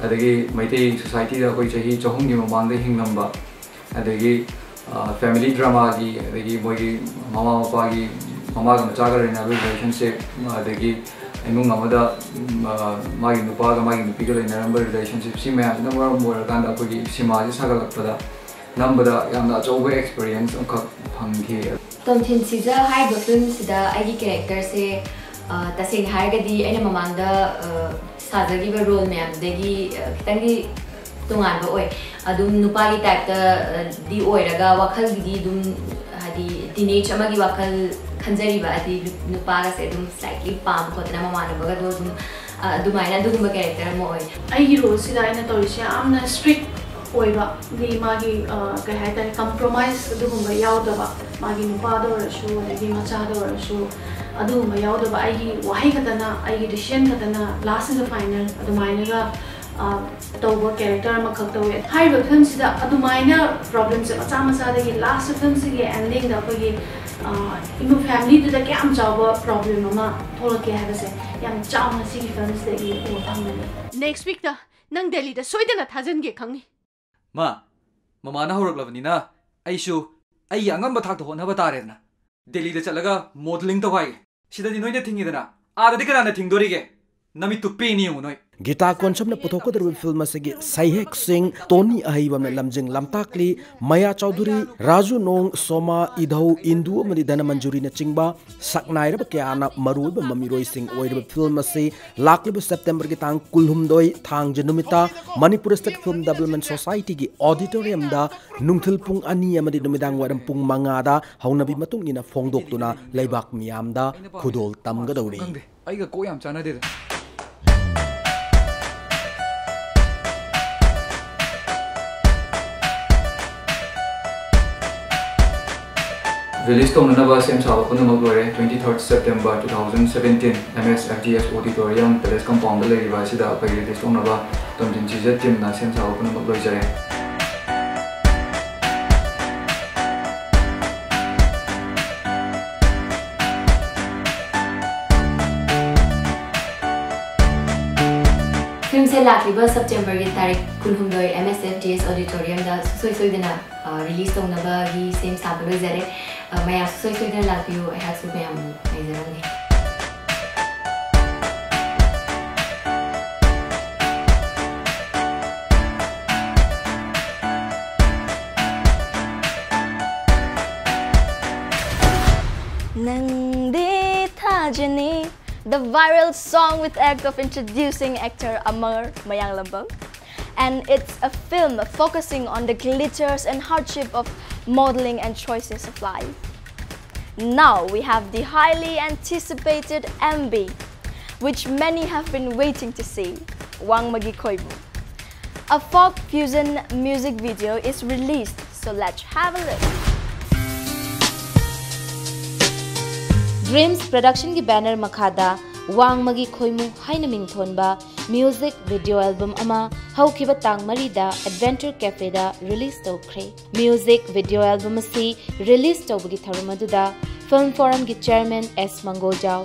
ꯑꯗꯒꯤ ꯃꯩꯇꯩ societyꯗ ꯑꯩꯈꯣꯏ ꯆꯍꯤ ꯆꯍꯨꯝꯒꯤ ꯃꯃꯥꯡꯗ ꯍꯤꯡꯂꯝꯕ, ꯑꯗꯒꯤ family dramaꯒꯤ, ꯑꯗꯒꯤ ꯃꯣꯏꯒꯤ ꯃꯃꯥ ꯃꯄꯥꯒꯤ, ꯃꯃꯥꯒ ꯃꯆꯥꯒ ꯂꯩꯅꯕ relationship, ꯑꯗꯒꯤ ꯏꯃꯨꯡ ꯑꯃꯗ ꯎꯝ, ꯑ, ꯃꯥꯒꯤ ꯅꯨꯄꯥꯒ ꯃꯥꯒꯤ ꯅꯨꯄꯤꯒ ꯂꯩꯅꯔꯝꯕ relationship, ꯁꯤ ꯃꯌꯥꯝꯁꯤꯅ ꯃꯔꯝ ꯑꯣꯏꯔꯀꯥꯟꯗ ꯑꯩꯈꯣꯏꯒꯤ ꯁꯤꯃꯥꯁꯤ ꯁꯥꯒꯠꯂꯛꯄꯗ ꯅꯝꯕꯗ ꯌꯥꯝꯅ ꯑꯆꯧꯕ experience ꯑꯃꯈꯛ ꯐꯪꯈꯤ꯫ ꯇꯣꯝꯊꯤꯟ ꯁꯤꯖ ꯍꯥꯏꯔꯤꯕ ꯐꯤꯂꯝꯁꯤꯗ ꯑꯩꯒꯤ characterꯁꯦ, ꯑ, ꯇꯁꯦꯡꯅ ꯍꯥꯏꯔꯒꯗꯤ ꯑꯩꯅ ꯃꯃꯥꯡꯗ ꯑ, ꯁꯥꯖꯈꯤꯕ role ꯃꯌꯥꯝꯗꯒꯤ ꯑ, ꯈꯤꯇꯪꯗꯤ ꯇꯣꯉꯥꯟꯕ ꯑꯣꯏ꯫ ꯑꯗꯨꯝ ꯅꯨꯄꯥꯒꯤ typeꯇ, ꯑ, ꯗꯤ ꯑꯣꯏꯔꯒ ꯋꯥꯈꯜꯒꯤꯗꯤ ꯑꯗꯨꯝ, ꯍꯥꯏꯗꯤ teenage ꯑꯃꯒꯤ ꯋꯥꯈꯜ ꯈꯟꯖꯔꯤꯕ, ꯍꯥꯏꯗꯤ ꯅꯨꯄꯥꯒꯁꯦ ꯑꯗꯨꯝ slightly ꯄꯥꯝ ꯈꯣꯠꯇꯅ ꯃꯃꯥꯟꯅꯕꯒꯗꯣ ꯑꯗꯨꯝ, ꯑ, ꯑꯗꯨꯃꯥꯏꯅ ꯑꯗꯨꯒꯨꯝꯕ character ꯑꯃ ꯑꯣꯏ꯫ ꯑꯩꯒꯤ roleꯁꯤꯗ ꯑꯩꯅ ꯇꯧꯔꯤꯁꯦ ꯌꯥꯝꯅ strict ꯑꯣꯏꯕ, ꯗꯤ ꯃꯥꯒꯤ, ꯑ, ꯀꯩ ꯍꯥꯏꯇꯥꯔꯦ, compromise ꯑꯗꯨꯒꯨꯝꯕ ꯌꯥꯎꯗꯕ, ꯃꯥꯒꯤ ꯅꯨꯄꯥꯗ ꯑꯣꯏꯔꯁꯨ ꯑꯗꯒꯤ ꯃꯆꯥꯗ ꯑꯣꯏꯔꯁꯨ ꯑꯗꯨꯒꯨꯝꯕ ꯌꯥꯎꯗꯕ, ꯑꯩꯒꯤ ꯋꯥꯍꯩ ꯈꯛꯇꯅ, ꯑꯩꯒꯤ decision ꯈꯛꯇꯅ last and the final ꯑꯗꯨꯃꯥꯏꯅꯒ, ꯑ, ꯇꯧꯕ character ꯑꯃꯈꯛ ꯇꯧꯋꯦ꯫ ꯍꯥꯏꯔꯤꯕ ꯐꯤꯂꯝꯁꯤꯗ ꯑꯗꯨꯃꯥꯏꯅ problemꯁꯦ ꯃꯆꯥ ꯃꯆꯥꯗꯒꯤ last ꯐꯤꯂꯝꯁꯤꯒꯤ endingꯗ ꯑꯩꯈꯣꯏꯒꯤ, ꯑ, ꯏꯃꯨꯡ familyꯗꯨꯗ ꯀꯌꯥꯝ ꯆꯥꯎꯕ problem ꯑꯃ ꯊꯣꯛꯂꯛꯀꯦ ꯍꯥꯏꯕꯁꯦ ꯌꯥꯝ ꯆꯥꯎꯅ ꯁꯤꯒꯤ ꯐꯤꯂꯝꯁꯤꯗꯒꯤ ꯎꯕ ꯐꯪꯒꯅꯤ꯫ Next weekꯇ ꯅꯪ ꯗꯦꯜꯂꯤꯗ ꯁꯣꯏꯗꯅ ꯊꯥꯖꯤꯟꯒꯦ ꯈꯪꯅꯤ꯫ ꯃꯥ, ꯃꯃꯥꯅ ꯍꯧꯔꯛꯂꯕꯅꯤꯅ ꯑꯩꯁꯨ ꯑꯩꯒꯤ ꯑꯉꯝꯕ ꯊꯥꯛꯇ ꯍꯣꯠꯅꯕ ꯇꯥꯔꯦꯗꯅ꯫ ꯗꯦꯜꯂꯤꯗ ꯆꯠꯂꯒ modelling ꯇꯧ ꯍꯥꯏꯒꯦ꯫ ꯁꯤꯗꯗꯤ ꯅꯣꯏꯅ ꯊꯤꯡꯉꯤꯗꯅ, ꯑꯥꯗꯗꯤ ꯀꯅꯥꯅ ꯊꯤꯡꯗꯣꯔꯤꯒꯦ? ꯅꯃꯤꯠꯇꯨ ꯄꯦꯅꯤ ꯌꯦꯡꯉꯨ ꯅꯣꯏ꯫ ꯒꯤꯇꯥ ꯀꯣꯟꯁꯝꯅ ꯄꯨꯊꯣꯛꯀꯗꯧꯔꯤꯕ ꯐꯤꯂꯝ ꯑꯁꯤꯒꯤ ꯁꯩꯍꯦꯛꯁꯤꯡ ꯇꯣꯅꯤ ꯑꯍꯩꯕꯝꯅ ꯂꯝꯖꯤꯡ ꯂꯝꯇꯥꯛꯂꯤ, ꯃꯌꯥ ꯆꯧꯙꯨꯔꯤ, ꯔꯥꯖꯨ ꯅꯣꯡ, ꯁꯣꯃꯥ, ꯏꯙꯧ, ꯏꯟꯗꯨ ꯑꯃꯗꯤ ꯙꯅꯃꯟꯖꯨꯔꯤꯅꯆꯤꯡꯕ ꯁꯛꯅꯥꯏꯔꯕ ꯀꯌꯥꯅ ꯃꯔꯨꯑꯣꯏꯕ ꯃꯃꯤꯔꯣꯏꯁꯤꯡ ꯑꯣꯏꯔꯤꯕ ꯐꯤꯂꯝ ꯑꯁꯤ ꯂꯥꯛꯂꯤꯕ ꯁꯦꯞꯇꯦꯝꯕꯔꯒꯤ ꯇꯥꯡ ꯀꯨꯟꯍꯨꯝꯗꯣꯏ ꯊꯥꯡꯖ ꯅꯨꯃꯤꯠꯇ ꯃꯅꯤꯄꯨꯔ ꯁ꯭ꯇꯦꯠ ꯐꯤꯂꯝ ꯗꯤꯕꯦꯂꯞꯃꯦꯟ ꯁꯣꯁꯥꯏꯇꯤꯒꯤ ꯑꯣꯗꯤꯇꯣꯔꯤꯌꯝꯗ ꯅꯨꯡꯊꯤꯜ ꯄꯨꯡ ꯑꯅꯤ ꯑꯃꯗꯤ ꯅꯨꯃꯤꯗꯥꯡ ꯋꯥꯏꯔꯝ ꯄꯨꯡ ꯃꯉꯥꯗ ꯍꯧꯅꯕꯤ ꯃꯇꯨꯡ ꯏꯟꯅ ꯐꯣꯡꯗꯣꯛꯇꯨꯅ ꯂꯩꯕꯥꯛ ꯃꯤꯌꯥꯝꯗ ꯈꯨꯗꯣꯜ ꯇꯝꯒꯗꯧꯔꯤ꯫ ꯈꯪꯗꯦ, ꯑꯩꯒ ꯀꯣꯛ ꯌꯥꯝ ꯆꯥꯟꯅꯗꯦꯗ꯫ Release ꯇꯧꯅꯅꯕ ꯁꯦꯝ ꯁꯥꯕ ꯄꯨꯝꯅꯃꯛ ꯂꯣꯏꯔꯦ꯫ Twenty third September two thousand seventeen, M S F D S Auditorium, Palace Compoundꯗ ꯂꯩꯔꯤꯕ ꯑꯁꯤꯗ ꯑꯩꯈꯣꯏ release ꯇꯧꯅꯕ ꯇꯣꯝꯊꯤꯟ ꯁꯤꯖ teamꯅ ꯁꯦꯝ ꯁꯥꯕ ꯄꯨꯝꯅꯃꯛ ꯂꯣꯏꯖꯔꯦ꯫ ꯐꯤꯂꯝꯁꯦ ꯂꯥꯛꯂꯤꯕ ꯁꯦꯞꯇꯦꯝꯕꯔꯒꯤ ꯇꯥꯔꯤꯛ ꯀꯨꯟꯍꯨꯝꯗꯣꯏ M S F D S Auditoriumꯗ ꯁꯨꯡꯁꯣꯏ ꯁꯣꯏꯗꯅ, ꯑ, release ꯇꯧꯅꯕꯒꯤ ꯁꯦꯝ ꯁꯥꯕ ꯂꯣꯏꯖꯔꯦ꯫ ꯑ, ꯃꯌꯥꯝ ꯁꯨꯡꯁꯣꯏ ꯁꯣꯏꯗꯅ ꯂꯥꯛꯄꯤꯌꯨ, ꯑꯩꯍꯥꯛꯁꯨ ꯃꯌꯥꯝꯕꯨ ꯉꯥꯏꯖꯔꯝꯒꯦ꯫ ꯅꯪꯗꯤ ꯊꯥꯖꯅꯤ, the viral song with act of introducing actor Amar Mayanglambam. And it's a film focusing on the glitters and hardship of modeling and choices of life. Now we have the highly anticipated M V, which many have been waiting to see, Wangmagi Khoimu. A folk fusion music video is released, so let's have a look. Dreams Productionꯒꯤ banner ꯃꯈꯥꯗ ꯋꯥꯡꯃꯒꯤ ꯈꯣꯏꯃꯨ ꯍꯥꯏꯅ ꯃꯤꯡꯊꯣꯟꯕ music video album ꯑꯃ ꯍꯧꯈꯤꯕ ꯇꯥꯡ ꯃꯔꯤꯗ Adventure Cafeꯗ release ꯇꯧꯈ꯭ꯔꯦ꯫ Music video album ꯑꯁꯤ release ꯇꯧꯕꯒꯤ ꯊꯧꯔꯝ ꯑꯗꯨꯗ Film Forumꯒꯤ chairman S ꯃꯪꯒꯣꯜꯖꯥꯎ,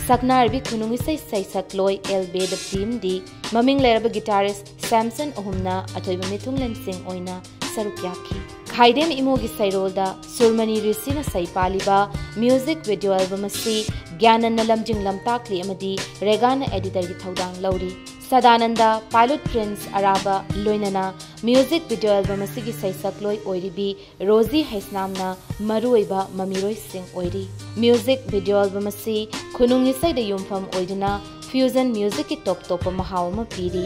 ꯁꯛꯅꯥꯏꯔꯕꯤ ꯈꯨꯅꯨꯡ ꯏꯁꯩ ꯁꯩꯁꯛꯂꯣꯏ ꯑꯦꯜ ꯕꯦꯗꯞꯇꯤ ꯑꯃꯗꯤ ꯃꯃꯤꯡ ꯂꯩꯔꯕ guitarist ꯁꯦꯝꯁꯟ ꯑꯍꯨꯝꯅ ꯑꯊꯣꯏꯕ ꯃꯤꯊꯨꯡꯂꯦꯟꯁꯤꯡ ꯑꯣꯏꯅ ꯁꯔꯨꯛ ꯌꯥꯈꯤ꯫ ꯈꯥꯏꯗꯦꯝ ꯏꯃꯣꯒꯤ ꯁꯩꯔꯣꯜꯗ ꯁꯨꯔꯃꯅꯤ ꯔꯤꯁꯤꯅ ꯁꯩ ꯄꯥꯜꯂꯤꯕ music video album ꯑꯁꯤ ꯒ꯭ꯌꯥꯅꯟꯅ ꯂꯝꯖꯤꯡ ꯂꯝꯇꯥꯛꯂꯤ ꯑꯃꯗꯤ ꯔꯦꯒꯥꯅ editorꯒꯤ ꯊꯧꯗꯥꯡ ꯂꯧꯔꯤ꯫ ꯁꯗꯥꯅꯟꯗ, ꯄꯥꯏꯂꯨꯠ ꯄ꯭ꯔꯤꯟꯁ ꯑꯔꯥꯕ, ꯂꯣꯏꯅꯅ music video album ꯑꯁꯤꯒꯤ ꯁꯩꯁꯛꯂꯣꯏ ꯑꯣꯏꯔꯤꯕꯤ ꯔꯣꯖꯤ ꯍꯩꯁꯅꯥꯝꯅ ꯃꯔꯨꯑꯣꯏꯕ ꯃꯃꯤꯔꯣꯏꯁꯤꯡ ꯑꯣꯏꯔꯤ꯫ Music video album ꯑꯁꯤ ꯈꯨꯅꯨꯡ ꯏꯁꯩꯗ ꯌꯨꯝꯐꯝ ꯑꯣꯏꯗꯨꯅ fusion musicꯀꯤ ꯇꯣꯞ ꯇꯣꯞꯄ ꯃꯍꯥꯎ ꯑꯃ ꯄꯤꯔꯤ꯫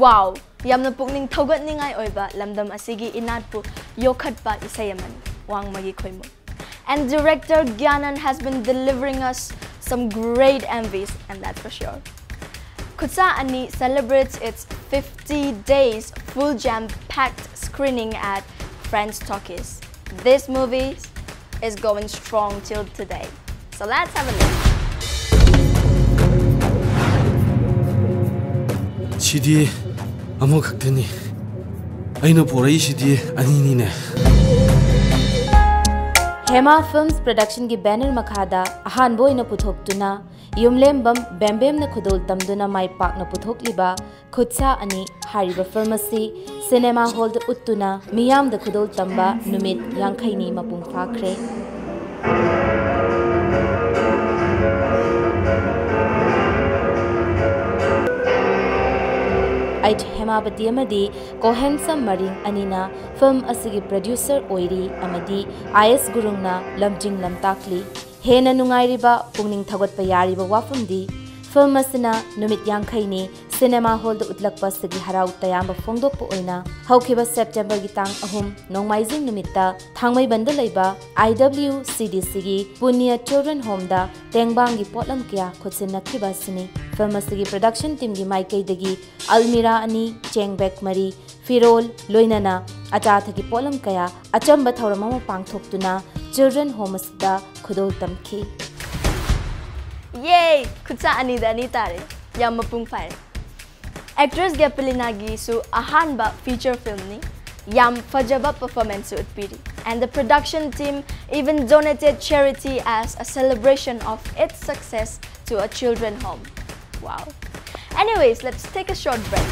Wow! ꯌꯥꯝꯅ ꯄꯨꯛꯅꯤꯡ ꯊꯧꯒꯠꯅꯤꯡꯉꯥꯏ ꯑꯣꯏꯕ ꯂꯝꯗꯝ ꯑꯁꯤꯒꯤ ꯏꯅꯥꯠꯄꯨ ꯌꯣꯛꯈꯠꯄ ꯏꯁꯩ ꯑꯃꯅꯤ꯫ ꯋꯥꯡꯃꯒꯤ ꯈꯣꯏꯃꯨ꯫ And director Gyanan has been delivering us some great M Vs, and that's for sure. Khutsa Ani celebrates its fifty days full jam-packed screening at Friends Talkies. This movie is going strong till today. So let's have a look. ꯁꯤꯗꯤ ꯑꯃꯈꯛꯇꯅꯤ꯫ ꯑꯩꯅ ꯄꯣꯔꯛꯏꯁꯤꯗꯤ ꯑꯅꯤꯅꯤꯅꯦ꯫ Hema ꯐꯤꯜꯝꯁ ꯄ꯭ꯔꯗꯛꯁꯟꯒꯤ banner ꯃꯈꯥꯗ ꯑꯍꯥꯟꯕ ꯑꯣꯏꯅ ꯄꯨꯊꯣꯛꯇꯨꯅ ꯌꯨꯝꯂꯦꯝꯕꯝ ꯕꯦꯝꯕꯦꯝꯅ ꯈꯨꯗꯣꯜ ꯇꯝꯗꯨꯅ ꯃꯥꯏ ꯄꯥꯛꯅ ꯄꯨꯊꯣꯛꯂꯤꯕ ꯈꯨꯠꯁꯥ ꯑꯅꯤ ꯍꯥꯏꯔꯤꯕ ꯐꯤꯜꯝ ꯑꯁꯤ ꯁꯤꯅꯦꯃꯥ ꯍꯣꯜꯗ ꯎꯠꯇꯨꯅ ꯃꯤꯌꯥꯝꯗ ꯈꯨꯗꯣꯜ ꯇꯝꯕ ꯅꯨꯃꯤꯠ ꯌꯥꯡꯈꯩꯅꯤ ꯃꯄꯨꯡ ꯐꯥꯈ꯭ꯔꯦ꯫ ꯑꯩꯆ ꯍꯦꯃꯥꯕꯇꯤ ꯑꯃꯗꯤ ꯀꯣꯍꯦꯟꯁꯝ ꯃꯔꯤꯡ ꯑꯅꯤꯅ ꯐꯤꯜꯝ ꯑꯁꯤꯒꯤ ꯄ꯭ꯔꯗ꯭ꯌꯨꯁꯔ ꯑꯣꯏꯔꯤ ꯑꯃꯗꯤ ꯑꯥꯏ ꯑꯦꯁ ꯒꯨꯔꯨꯡꯅ ꯂꯝꯖꯤꯡ ꯂꯝꯇꯥꯛꯂꯤ꯫ ꯍꯦꯟꯅ ꯅꯨꯡꯉꯥꯏꯔꯤꯕ, ꯄꯨꯛꯅꯤꯡ ꯊꯧꯒꯠꯄ ꯌꯥꯔꯤꯕ ꯋꯥꯐꯝꯗꯤ ꯐꯤꯜꯝ ꯑꯁꯤꯅ ꯅꯨꯃꯤꯠ ꯌꯥꯡꯈꯩꯅꯤ ꯁꯤꯅꯦꯃꯥ ꯍꯣꯜꯗ ꯎꯠꯂꯛꯄ ꯑꯁꯤꯒꯤ ꯍꯔꯥꯎ ꯇꯌꯥꯝꯕ ꯐꯣꯡꯗꯣꯛꯄ ꯑꯣꯏꯅ ꯍꯧꯈꯤꯕ ꯁꯦꯞꯇꯦꯝꯕꯔꯒꯤ ꯇꯥꯡ ꯑꯍꯨꯝ ꯅꯣꯡꯃꯥꯏꯖꯤꯡ ꯅꯨꯃꯤꯠꯇ ꯊꯥꯡꯃꯩꯕꯟꯗ ꯂꯩꯕ ꯑꯥꯏ ꯗꯕ꯭ꯂꯤꯌꯨ ꯁꯤ ꯗꯤ ꯁꯤꯒꯤ ꯄꯨꯅꯤꯌ ꯆꯤꯜꯗ꯭ꯔꯦꯟ ꯍꯣꯝꯗ ꯇꯦꯡꯕꯥꯡꯒꯤ ꯄꯣꯠꯂꯝ ꯀꯌꯥ ꯈꯨꯠꯁꯤꯟꯅꯈꯤꯕ ꯑꯁꯤꯅꯤ꯫ ꯐꯤꯜꯝ ꯑꯁꯤꯒꯤ ꯄ꯭ꯔꯗꯛꯁꯟ ꯇꯤꯝꯒꯤ ꯃꯥꯏꯀꯩꯗꯒꯤ ꯑꯜꯃꯤꯔꯥ ꯑꯅꯤ, ꯆꯦꯡ ꯕꯦꯒ ꯃꯔꯤ, ꯐꯤꯔꯣꯜ, ꯂꯣꯏꯅꯅ ꯑꯆꯥ ꯑꯊꯛꯀꯤ ꯄꯣꯠꯂꯝ ꯀꯌꯥ ꯑꯆꯝꯕ ꯊꯧꯔꯝ ꯑꯃ ꯄꯥꯡꯊꯣꯛꯇꯨꯅ ꯆꯤꯜꯗ꯭ꯔꯦꯟ ꯍꯣꯝ ꯑꯁꯤꯗ ꯈꯨꯗꯣꯜ ꯇꯝꯈꯤ꯫ ꯌꯦ! ꯈꯨꯠꯁꯥ ꯑꯅꯤꯗ ꯑꯅꯤ ꯇꯥꯔꯦ꯫ ꯌꯥꯝ ꯃꯄꯨꯡ ꯐꯥꯔꯦ꯫ Actress Gepalina ꯒꯤꯁꯨ ꯑꯍꯥꯟꯕ feature film ꯅꯤ꯫ ꯌꯥꯝ ꯐꯖꯕ performance ꯁꯨ ꯎꯠꯄꯤꯔꯤ꯫ And the production team even donated charity as a celebration of its success to a children home. Wow. Anyways, let's take a short break.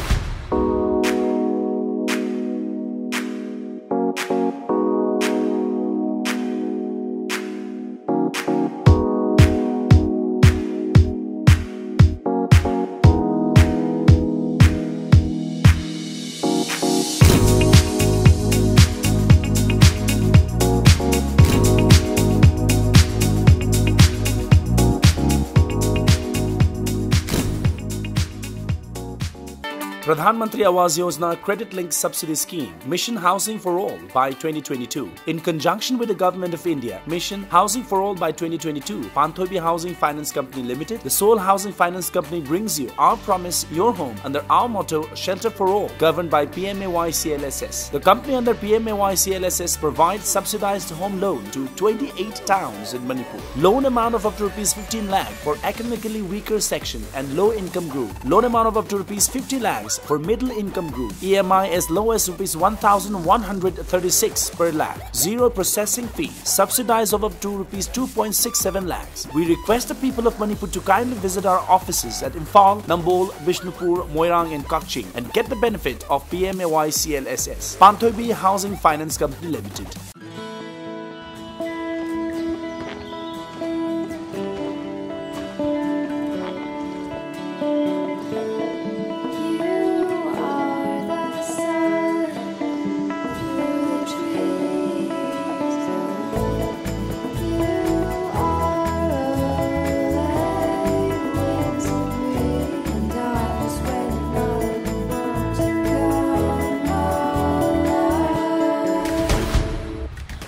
Pradhan Mantri Awas Yojana Credit Linked Subsidy Scheme, Mission Housing for All by twenty twenty-two. In conjunction with the Government of India, Mission Housing for All by twenty twenty-two, Panthoibi Housing Finance Company Limited, the sole housing finance company, brings you Our Promise, Your Home under our motto, Shelter for All, governed by P M A Y C L S S. The company under P M A Y C L S S provides subsidized home loan to twenty-eight towns in Manipur. Loan amount of up to rupees fifteen lakh for economically weaker section and low income group. Loan amount of up to rupees fifty lakhs for middle income group. E M I as low as rupees one thousand one hundred thirty-six per lakh. Zero processing fee. Subsidize of up to rupees two point six seven lakhs. We request the people of Manipur to kindly visit our offices at Imphal, Nambol, Bishnupur, Moirang and Kakching and get the benefit of P M A Y C L S S. Panthoibi Housing Finance Company Limited.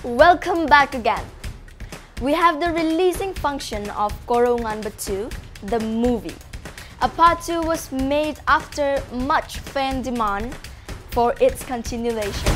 Welcome back again. We have the releasing function of Koro Nganba two, the movie. A part two was made after much fan demand for its continuation.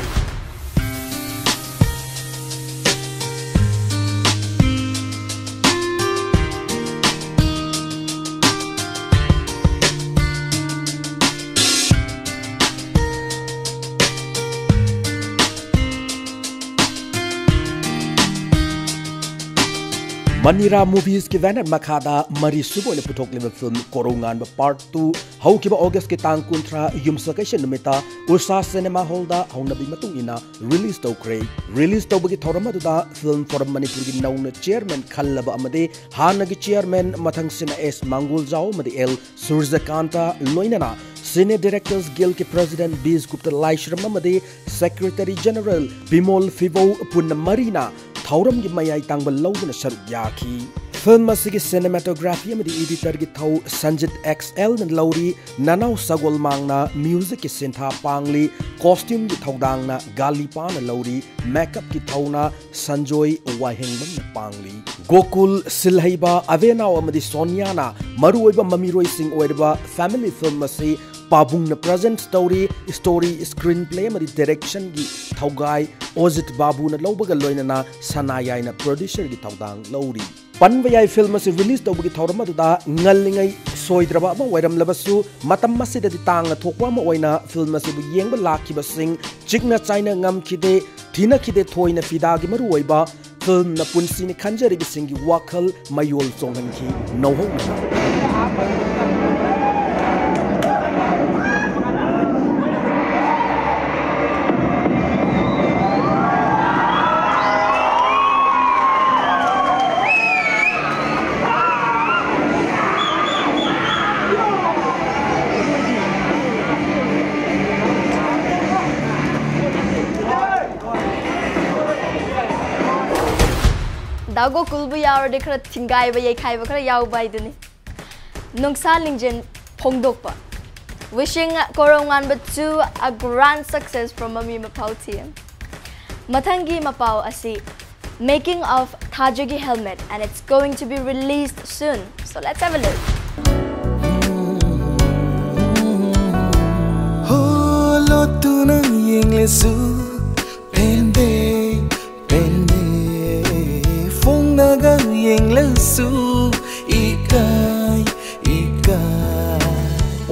ꯑꯅꯤꯔꯥ ꯃꯨꯚꯤꯁꯀꯤ banner ꯃꯈꯥꯗ ꯃꯔꯤꯁꯨꯕ ꯑꯣꯏꯅ ꯄꯨꯊꯣꯛꯂꯤꯕ film ꯀꯣꯔꯧꯉꯥꯟꯕ part two ꯍꯧꯈꯤꯕ ꯑꯣꯒꯁꯀꯤ ꯇꯥꯡ ꯀꯨꯟꯊ꯭ꯔꯥ ꯌꯨꯝꯁꯀꯩꯁ ꯅꯨꯃꯤꯠꯇ ꯎꯁꯥ ꯁꯤꯅꯦꯃꯥ ꯍꯣꯜꯗ ꯍꯧꯅꯕꯤ ꯃꯇꯨꯡ ꯏꯟꯅ ꯔꯤꯂꯤꯁ ꯇꯧꯈ꯭ꯔꯦ꯫ ꯔꯤꯂꯤꯁ ꯇꯧꯕꯒꯤ ꯊꯧꯔꯝ ꯑꯗꯨꯗ ꯐꯤꯜꯝ ꯐꯣꯔꯝ ꯃꯅꯤꯄꯨꯔꯒꯤ ꯅꯧꯅ ꯆꯤꯌꯔꯃꯦꯟ ꯈꯜꯂꯕ ꯑꯃꯗꯤ ꯍꯥꯟꯅꯒꯤ ꯆꯤꯌꯔꯃꯦꯟ ꯃꯊꯪꯁꯤꯅ ꯑꯦꯁ ꯃꯥꯡꯒꯣꯜꯖꯥꯎ ꯑꯃꯗꯤ ꯑꯦꯜ ꯁꯨꯔꯖꯀꯥꯟꯇ ꯂꯣꯏꯅꯅ ꯁꯤꯅꯦ ꯗꯤꯔꯦꯛꯇꯔꯁ ꯒꯤꯜꯒꯤ ꯄ꯭ꯔꯦꯁꯤꯗꯦꯟꯠ ꯕꯤꯁ ꯒꯨꯞꯇ ꯂꯥꯏꯁ꯭ꯔꯝ ꯑꯃꯗꯤ ꯁꯦꯀ꯭ꯔꯦꯇꯔꯤ ꯖꯦꯅꯔꯦꯜ ꯕꯤꯃꯣꯜ ꯐꯤꯕꯧ ꯄꯨꯟꯅ ꯃꯔꯤꯅ ꯊꯧꯔꯝꯒꯤ ꯃꯌꯥꯏ ꯇꯥꯡꯕ ꯂꯧꯗꯨꯅ ꯁꯔꯨꯛ ꯌꯥꯈꯤ꯫ ꯐꯤꯜꯝ ꯑꯁꯤꯒꯤ ꯁꯤꯅꯦꯃꯥꯇꯣꯒ꯭ꯔꯥꯐꯤ ꯑꯃꯗꯤ ꯏꯗꯤꯇꯔꯒꯤ ꯊꯧ ꯁꯟꯖꯤꯠ ꯑꯦꯛꯁ ꯑꯦꯜꯅ ꯂꯧꯔꯤ, ꯅꯅꯥꯎ ꯁꯒꯣꯜꯃꯥꯡꯅ ꯃ꯭ꯌꯨꯖꯤꯛꯀꯤ ꯁꯤꯟꯊꯥ ꯄꯥꯡꯂꯤ, ꯀꯣꯁꯇ꯭ꯌꯨꯝꯒꯤ ꯊꯧꯗꯥꯡꯅ ꯒꯥꯂꯤꯄꯥꯅ ꯂꯧꯔꯤ, ꯃꯦꯀꯞꯀꯤ ꯊꯧꯅ ꯁꯟꯖꯣꯏ ꯋꯥꯍꯦꯡꯕꯝꯅ ꯄꯥꯡꯂꯤ꯫ ꯒꯣꯀꯨꯜ, ꯁꯤꯜꯍꯩꯕ, ꯑꯕꯦꯅꯥꯎ ꯑꯃꯗꯤ ꯁꯣꯅꯤꯌꯥꯅ ꯃꯔꯨꯑꯣꯏꯕ ꯃꯃꯤꯔꯣꯏꯁꯤꯡ ꯑꯣꯏꯔꯤꯕ ꯐꯦꯃꯤꯂꯤ ꯐꯤꯜꯝ ꯑꯁꯤ ꯄꯥꯕꯨꯡꯅ ꯄ꯭ꯔꯖꯦꯟꯁ ꯇꯧꯔꯤ꯫ ꯁ꯭ꯇꯣꯔꯤ, ꯁ꯭ꯀ꯭ꯔꯤꯟ ꯄ꯭ꯂꯦ ꯑꯃꯗꯤ ꯗꯤꯔꯦꯛꯁꯟꯒꯤ ꯊꯧꯒꯥꯏ ꯑꯣꯖꯤꯠ ꯕꯥꯕꯨꯅ ꯂꯧꯕꯒ ꯂꯣꯏꯅꯅ ꯁꯅꯥꯌꯥꯏꯅ ꯄ꯭ꯔꯣꯗ꯭ꯌꯨꯁꯔꯒꯤ ꯊꯧꯗꯥꯡ ꯂꯧꯔꯤ꯫ ꯄꯟꯕ ꯌꯥꯏ, ꯐꯤꯜꯝ ꯑꯁꯤ ꯔꯤꯂꯤꯁ ꯇꯧꯕꯒꯤ ꯊꯧꯔꯝ ꯑꯗꯨꯗ ꯉꯜꯂꯤꯉꯩ ꯁꯣꯏꯗ꯭ꯔꯕ ꯑꯃ ꯑꯣꯏꯔꯝꯂꯕꯁꯨ, ꯃꯇꯝ ꯑꯁꯤꯗꯗꯤ ꯇꯥꯡꯅ ꯊꯣꯛꯄ ꯑꯃ ꯑꯣꯏꯅ ꯐꯤꯜꯝ ꯑꯁꯤꯕꯨ ꯌꯦꯡꯕ ꯂꯥꯛꯈꯤꯕꯁꯤꯡ ꯆꯤꯛꯅ ꯆꯥꯏꯅ ꯉꯝꯈꯤꯗꯦ, ꯊꯤꯅꯈꯤꯗꯦ ꯊꯣꯏꯅ ꯐꯤꯗꯥꯒꯤ ꯃꯔꯨꯑꯣꯏꯕ ꯐꯤꯜꯝꯅ ꯄꯨꯟꯁꯤꯅꯤ ꯈꯟꯖꯔꯤꯕꯁꯤꯡꯒꯤ ꯋꯥꯈꯜ ꯃꯌꯣꯜ ꯆꯣꯡꯍꯟꯈꯤ꯫ ꯅꯧꯍꯧꯅꯅ ꯗꯥ ꯒꯣꯀꯨꯜꯕꯨ ꯌꯥꯎꯔꯗꯤ ꯈꯔ ꯊꯤꯡꯒꯥꯏꯕ ꯌꯩꯈꯥꯏꯕ ꯈꯔ ꯌꯥꯎꯕ ꯍꯥꯏꯗꯨꯅꯤ꯫ ꯅꯣꯡꯁꯥ ꯂꯤꯡꯖꯦꯜ ꯐꯣꯡꯗꯣꯛꯄ꯫ Wishing Korongwanba two a grand success from Mami Mapao team. ꯃꯊꯪꯒꯤ ꯃꯄꯥꯎ ꯑꯁꯤ making of ꯊꯥꯖꯒꯤ helmet and it's going to be released soon. So let's have a look. ꯍꯣ ꯂꯣꯠꯇꯨꯅ ꯌꯦꯡꯂꯁꯨ ꯄꯦꯟꯗꯦ ꯄꯦꯟꯗꯦ ꯐꯣꯡꯅꯒ ꯌꯦꯡꯂꯁꯨ ꯏꯀꯥꯏ ꯏꯀꯥꯏ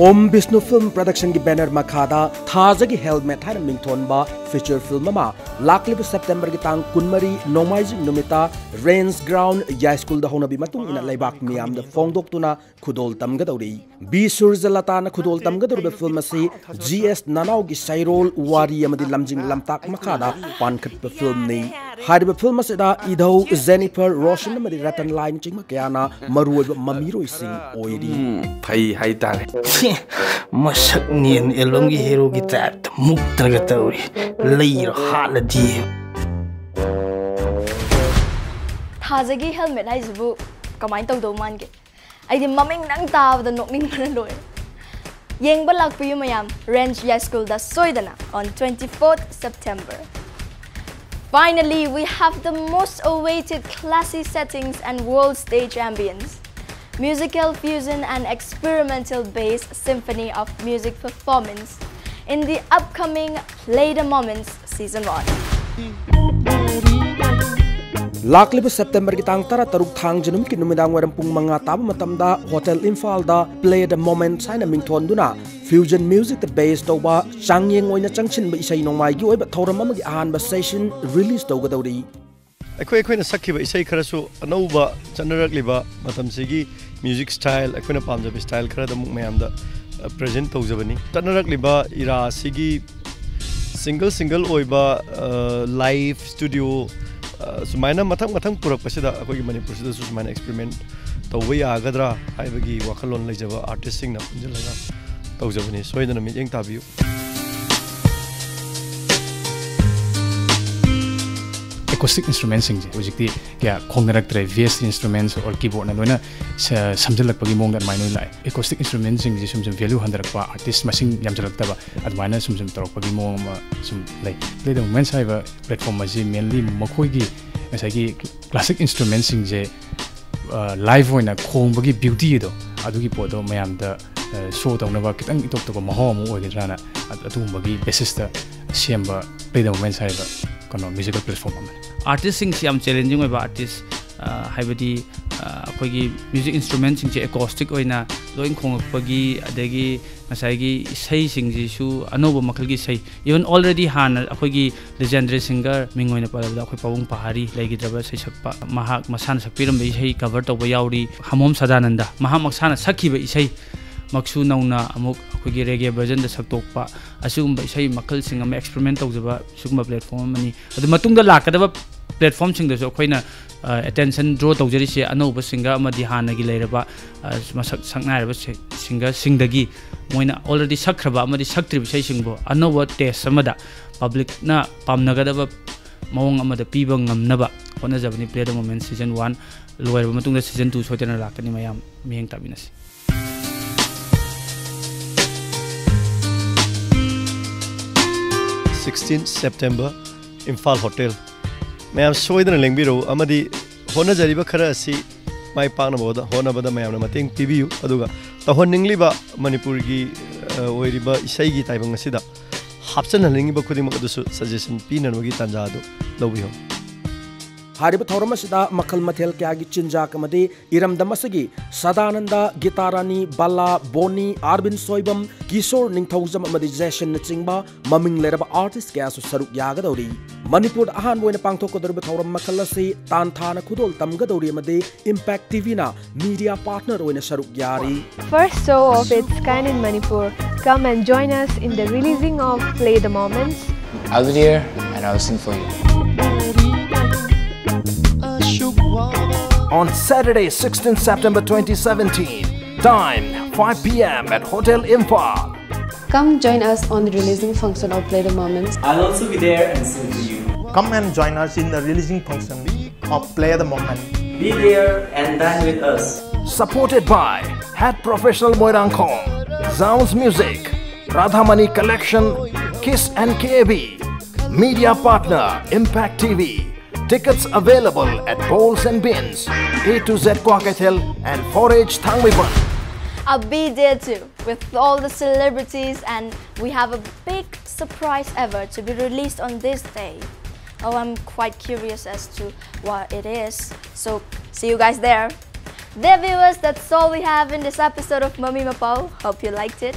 ꯑꯣꯝ ꯕꯤꯁꯅꯨ ꯐꯤꯜꯝ ꯄ꯭ꯔꯗꯛꯁꯟꯒꯤ ꯕꯦꯅꯔ ꯃꯈꯥꯗ ꯊꯥꯖꯒꯤ ꯍꯦꯜꯃꯦꯠ ꯍꯥꯏꯅ ꯃꯤꯡꯊꯣꯟꯕ feature film ꯑꯃ ꯂꯥꯛꯂꯤꯕ September ꯒꯤ ꯇꯥꯡ ꯀꯨꯟꯃꯔꯤ ꯅꯣꯡꯃꯥꯏꯖꯤꯡ ꯅꯨꯃꯤꯠꯇ Range Ground ꯌꯥꯏꯁ꯭ꯀꯨꯜꯗ ꯍꯧꯅꯕꯤ ꯃꯇꯨꯡ ꯏꯟꯅ ꯂꯩꯕꯥꯛ ꯃꯤꯌꯥꯝꯗ ꯐꯣꯡꯗꯣꯛꯇꯨꯅ ꯈꯨꯗꯣꯜ ꯇꯝꯒꯗꯧꯔꯤ꯫ ꯕꯤ ꯁꯨꯔꯖꯂꯇꯥꯅ ꯈꯨꯗꯣꯜ ꯇꯝꯒꯗꯧꯔꯤꯕ film ꯑꯁꯤ ꯖꯤ ꯑꯦꯁ ꯅꯅꯥꯎꯒꯤ ꯁꯩꯔꯣꯜ, ꯋꯥꯔꯤ ꯑꯃꯗꯤ ꯂꯝꯖꯤꯡ ꯂꯝꯇꯥꯛ ꯃꯈꯥꯗ ꯄꯥꯟꯈꯠꯄ film ꯅꯤ꯫ ꯍꯥꯏꯔꯤꯕ film ꯑꯁꯤꯗ ꯏꯙꯧ ꯖꯦꯅꯤꯐꯔ, ꯔꯣꯁꯟ ꯑꯃꯗꯤ ꯔꯇꯟ ꯂꯥꯏꯅꯆꯤꯡꯕ ꯀꯌꯥꯅ ꯃꯔꯨꯑꯣꯏꯕ ꯃꯃꯤꯔꯣꯏꯁꯤꯡ ꯑꯣꯏꯔꯤ꯫ ꯎꯝ, ꯐꯩ ꯍꯥꯏꯇꯥꯔꯦ꯫ ꯃꯁꯛ ꯅꯦꯟ ꯑꯦꯜꯕꯝꯒꯤ ꯍꯦꯔꯣꯒꯤ ꯇꯥꯏꯞꯇ ꯃꯨꯛꯇ꯭ꯔꯒ ꯇꯧꯔꯤ꯫ ꯂꯩꯔ ꯍꯥꯠꯂꯗꯤ꯫ ꯊꯥꯖꯒꯤ helmet ꯍꯥꯏꯁꯤꯕꯨ ꯀꯃꯥꯏꯅ ꯇꯧꯗꯧ ꯃꯥꯟꯒꯦ? ꯑꯩꯗꯤ ꯃꯃꯤꯡꯗꯪ ꯇꯥꯕꯗ ꯅꯣꯛꯅꯤꯡꯕꯅ ꯂꯣꯏꯔꯦ꯫ ꯌꯦꯡꯕ ꯂꯥꯛꯄꯤꯌꯨ ꯃꯌꯥꯝ, Range ꯌꯥꯏꯁ꯭ꯀꯨꯜꯗ ꯁꯣꯏꯗꯅ on twenty-fourth September. Finally, we have the most awaited classy settings and world stage ambience. Musical fusion and experimental based symphony of music performance in the upcoming Play the Moments Season one. ꯂꯥꯛꯂꯤꯕ September ꯒꯤ ꯇꯥꯡ ꯇꯔꯥꯇꯔꯨꯛ ꯊꯥꯡꯖ ꯅꯨꯃꯤꯠꯀꯤ ꯅꯨꯃꯤꯗꯥꯡ ꯋꯥꯏꯔꯝ ꯄꯨꯡ ꯃꯉꯥ ꯇꯥꯕ ꯃꯇꯝꯗ Hotel ꯏꯝꯐꯥꯜꯗ Play the Moments ꯍꯥꯏꯅ ꯃꯤꯡꯊꯣꯟꯗꯨꯅ fusion music ꯇ base ꯇꯧꯕ ꯆꯥꯡꯌꯦꯡ ꯑꯣꯏꯅ ꯆꯪꯁꯤꯟꯕ ꯏꯁꯩ ꯅꯣꯡꯃꯥꯏꯒꯤ ꯑꯣꯏꯕ ꯊꯧꯔꯝ ꯑꯃꯒꯤ ꯑꯍꯥꯟꯕ session release ꯇꯧꯒꯗꯧꯔꯤ꯫ ꯑꯩꯈꯣꯏ, ꯑꯩꯈꯣꯏꯅ ꯁꯛꯈꯤꯕ ꯏꯁꯩ ꯈꯔꯁꯨ ꯑꯅꯧꯕ ꯆꯠꯅꯔꯛꯂꯤꯕ ꯃꯇꯝꯁꯤꯒꯤ music style, ꯑꯩꯈꯣꯏꯅ ꯄꯥꯝꯖꯕ style ꯈꯔꯗ ꯑꯃꯨꯛ ꯃꯌꯥꯝꯗ, ꯑ, present ꯇꯧꯖꯕꯅꯤ꯫ ꯆꯠꯅꯔꯛꯂꯤꯕ era ꯑꯁꯤꯒꯤ single single ꯑꯣꯏꯕ, ꯑ, live studio, ꯑ, ꯁꯨꯃꯥꯏꯅ ꯃꯊꯪ ꯃꯊꯪ ꯄꯨꯔꯛꯄꯁꯤꯗ ꯑꯩꯈꯣꯏꯒꯤ ꯃꯅꯤꯄꯨꯔꯁꯤꯗꯁꯨ ꯁꯨꯃꯥꯏꯅ experiment ꯇꯧꯕ ꯌꯥꯒꯗ꯭ꯔꯥ ꯍꯥꯏꯕꯒꯤ ꯋꯥꯈꯜꯂꯣꯟ ꯂꯩꯖꯕ artist ꯁꯤꯡꯅ ꯄꯨꯟꯁꯤꯜꯂꯒ ꯇꯧꯖꯕꯅꯤ꯫ ꯁꯣꯏꯗꯅ ꯃꯤꯠꯌꯦꯡ ꯇꯥꯕꯤꯌꯨ꯫ Acoustic instrument ꯁꯤꯡꯁꯦ ꯍꯧꯖꯤꯛꯇꯤ ꯀꯌꯥ ꯈꯣꯡꯅꯔꯛꯇ꯭ꯔꯦ, bass instruments or keyboard ꯅ ꯂꯣꯏꯅ ꯁ-, ꯁꯝꯖꯤꯜꯂꯛꯄꯒꯤ ꯃꯑꯣꯡꯗ ꯑꯗꯨꯃꯥꯏꯅ ꯂꯣꯏ ꯂꯥꯛꯑꯦ꯫ Acoustic instrument ꯁꯤꯡꯁꯦ ꯁꯨꯝ ꯁꯨꯝ value ꯍꯟꯊꯔꯛꯄ, artist ꯃꯁꯤꯡ ꯌꯥꯝꯁꯤꯜꯂꯛꯇꯕ, ꯑꯗꯨꯃꯥꯏꯅ ꯁꯨꯝ ꯁꯨꯝ ꯇꯧꯔꯛꯄꯒꯤ ꯃꯑꯣꯡ ꯑꯃ ꯁꯨꯝ ꯂꯩ꯫ Play the Moments ꯍꯥꯏꯕ platform ꯑꯁꯤ mainly ꯃꯈꯣꯏꯒꯤ ꯉꯁꯥꯏꯒꯤ classic instrument ꯁꯤꯡꯁꯦ, ꯑ, live ꯑꯣꯏꯅ ꯈꯣꯡꯕꯒꯤ beauty ꯗꯣ, ꯑꯗꯨꯒꯤ ꯄꯣꯠꯇꯣ ꯃꯌꯥꯝꯗ, ꯑ, show ꯇꯧꯅꯕ ꯈꯤꯇꯪ ꯏꯇꯣꯞ ꯇꯣꯞꯄ ꯃꯍꯥꯎ ꯑꯃ ꯑꯣꯏꯒꯗ꯭ꯔꯥꯅ ꯑ-, ꯑꯗꯨꯒꯨꯝꯕꯒꯤ basis ꯇ ꯁꯦꯝꯕ Play the Moments ꯍꯥꯏꯔꯤꯕ ꯀꯩꯅꯣ musical platform ꯑꯃꯅꯤ꯫ Artist ꯁꯤꯡꯁꯤ ꯌꯥꯝ challenging ꯑꯣꯏꯕ artist, ꯑ, ꯍꯥꯏꯕꯗꯤ, ꯑ, ꯑꯩꯈꯣꯏꯒꯤ music instrument ꯁꯤꯡꯁꯦ acoustic ꯑꯣꯏꯅ ꯂꯣꯏ ꯈꯣꯡꯉꯛꯄꯒꯤ, ꯑꯗꯒꯤ ꯉꯁꯥꯏꯒꯤ ꯏꯁꯩꯁꯤꯡꯁꯤꯁꯨ ꯑꯅꯧꯕ ꯃꯈꯜꯒꯤ ꯏꯁꯩ, even already ꯍꯥꯟꯅ ꯑꯩꯈꯣꯏꯒꯤ legendary singer, ꯃꯤꯡ ꯑꯣꯏꯅ ꯄꯜꯂꯕꯗ ꯑꯩꯈꯣꯏ ꯄꯥꯕꯨꯡ ꯄꯍꯥꯔꯤ ꯂꯩꯈꯤꯗ꯭ꯔꯕ ꯁꯩꯁꯛꯄ, ꯃꯍꯥꯛ ꯃꯁꯥꯅ ꯁꯛꯄꯤꯔꯝꯕ ꯏꯁꯩ cover ꯇꯧꯕ ꯌꯥꯎꯔꯤ꯫ ꯍꯃꯣꯝ ꯁꯗꯥꯅꯟꯗ ꯃꯍꯥꯛ ꯃꯁꯥꯅ ꯁꯛꯈꯤꯕ ꯏꯁꯩ ꯃꯛꯁꯨ ꯅꯧꯅ ꯑꯃꯨꯛ ꯑꯩꯈꯣꯏꯒꯤ reggae versionꯗ ꯁꯛꯇꯣꯛꯄ, ꯑꯁꯤꯒꯨꯝꯕ ꯏꯁꯩ ꯃꯈꯜꯁꯤꯡ ꯑꯃ experiment ꯇꯧꯖꯕ ꯁꯤꯒꯨꯝꯕ platform ꯑꯃꯅꯤ꯫ ꯑꯗꯨ ꯃꯇꯨꯡꯗ ꯂꯥꯛꯀꯗꯕ platformꯁꯤꯡꯗꯁꯨ ꯑꯩꯈꯣꯏꯅ ꯑ, attention draw ꯇꯧꯖꯔꯤꯁꯦ ꯑꯅꯧꯕ singer ꯑꯃꯗꯤ ꯍꯥꯟꯅꯒꯤ ꯂꯩꯔꯕ, ꯑ, ꯃꯁꯛ ꯁꯛꯅꯥꯏꯔꯕ ꯁꯤ-, singerꯁꯤꯡꯗꯒꯤ ꯃꯣꯏꯅ already ꯁꯛꯈ꯭ꯔꯕ ꯑꯃꯗꯤ ꯁꯛꯇ꯭ꯔꯤꯕ ꯏꯁꯩꯁꯤꯡꯕꯨ ꯑꯅꯧꯕ taste ꯑꯃꯗ publicꯅ ꯄꯥꯝꯅꯒꯗꯕ ꯃꯑꯣꯡ ꯑꯃꯗ ꯄꯤꯕ ꯉꯝꯅꯕ ꯍꯣꯠꯅꯖꯕꯅꯤ꯫ Play the Moment season one ꯂꯣꯏꯔꯕ ꯃꯇꯨꯡꯗ season two ꯁꯣꯏꯗꯅ ꯂꯥꯛꯀꯅꯤ꯫ ꯃꯌꯥꯝ ꯃꯤꯠꯌꯦꯡ ꯇꯥꯃꯤꯟꯅꯁꯤ꯫ Sixteen September, Imphal Hotel꯫ ꯃꯌꯥꯝ ꯁꯣꯏꯗꯅ ꯂꯦꯡꯕꯤꯔꯛꯎ ꯑꯃꯗꯤ ꯍꯣꯠꯅꯖꯔꯤꯕ ꯈꯔ ꯑꯁꯤ ꯃꯥꯏ ꯄꯥꯛꯅꯕ ꯍꯣꯠꯅꯕꯗ ꯃꯌꯥꯝꯅ ꯃꯇꯦꯡ ꯄꯤꯕꯤꯌꯨ꯫ ꯑꯗꯨꯒ ꯇꯧꯍꯟꯅꯤꯡꯂꯤꯕ ꯃꯅꯤꯄꯨꯔꯒꯤ, ꯑ, ꯑꯣꯏꯔꯤꯕ ꯏꯁꯩꯒꯤ ꯇꯥꯏꯕꯪ ꯑꯁꯤꯗ ꯍꯥꯞꯆꯤꯟꯍꯟꯅꯤꯡꯉꯤꯕ ꯈꯨꯗꯤꯡꯃꯛ ꯑꯗꯨꯁꯨ suggestion ꯄꯤꯅꯅꯕꯒꯤ ꯇꯥꯟꯖꯥ ꯑꯗꯨ ꯂꯧꯕꯤꯌꯨ꯫ ꯍꯥꯏꯔꯤꯕ ꯊꯧꯔꯝ ꯑꯁꯤꯗ ꯃꯈꯜ ꯃꯊꯦꯜ ꯀꯌꯥꯒꯤ ꯆꯤꯟꯖꯥꯛ ꯑꯃꯗꯤ ꯏꯔꯝꯗꯝ ꯑꯁꯤꯒꯤ ꯁꯗꯥꯅꯟꯗ, ꯒꯤꯇꯥꯔꯥꯅꯤ, ꯕꯂꯥ, ꯕꯣꯅꯤ, ꯑꯥꯔꯕꯤꯟ ꯁꯣꯏꯕꯝ, ꯀꯤꯁꯣꯔ ꯅꯤꯡꯊꯧꯖꯝ ꯑꯃꯗꯤ ꯖꯦꯁꯟꯅꯆꯤꯡꯕ ꯃꯃꯤꯡ ꯂꯩꯔꯕ artist ꯀꯌꯥꯁꯨ ꯁꯔꯨꯛ ꯌꯥꯒꯗꯧꯔꯤ꯫ ꯃꯅꯤꯄꯨꯔꯗ ꯑꯍꯥꯟꯕ ꯑꯣꯏꯅ ꯄꯥꯡꯊꯣꯛꯀꯗꯧꯔꯤꯕ ꯊꯧꯔꯝ ꯃꯈꯜ ꯑꯁꯤ ꯇꯥꯟꯊꯥꯅ ꯈꯨꯗꯣꯜ ꯇꯝꯒꯗꯧꯔꯤ ꯑꯃꯗꯤ Impact TVꯅ media partner ꯑꯣꯏꯅ ꯁꯔꯨꯛ ꯌꯥꯔꯤ꯫ First show of its kind in Manipur. Come and join us in the releasing of Play the Moments. I'll be there and I'll sing for you. On Saturday, sixteenth September twenty seventeen, time five p m at Hotel Imphal. Come join us on the releasing function of Play the Moments. I'll also be there and sing for you. Come and join us in the releasing function of Play the Moment. Be there and dine with us. Supported by Head Professional Moirangkhong, Sounds Music, Radhamani Collection, Kiss and K B, Media Partner Impact T V. Tickets available at Bowls and Bins, A to Z Kwakeithel and Four H Thangmeiband. I'll be there too, with all the celebrities, and we have a big surprise ever to be released on this day. Oh, I'm quite curious as to what it is. So, see you guys there. Dear viewers, that's all we have in this episode of Mami Mapao. Hope you liked it.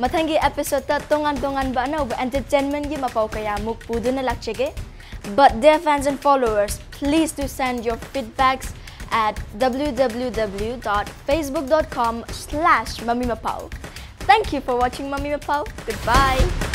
ꯃꯊꯪꯒꯤ episode ꯇ ꯇꯣꯉꯥꯟ ꯇꯣꯉꯥꯟꯕ ꯑꯅꯧꯕ entertainment ꯀꯤ ꯃꯄꯥꯎ ꯀꯌꯥꯃꯨꯛ ꯄꯨꯗꯨꯅ ꯂꯥꯛꯆꯒꯦ꯫ But dear fans and followers, please do send your feedbacks at w w w dot facebook dot com slash mamimapao. Thank you for watching Mami Mapao. Goodbye.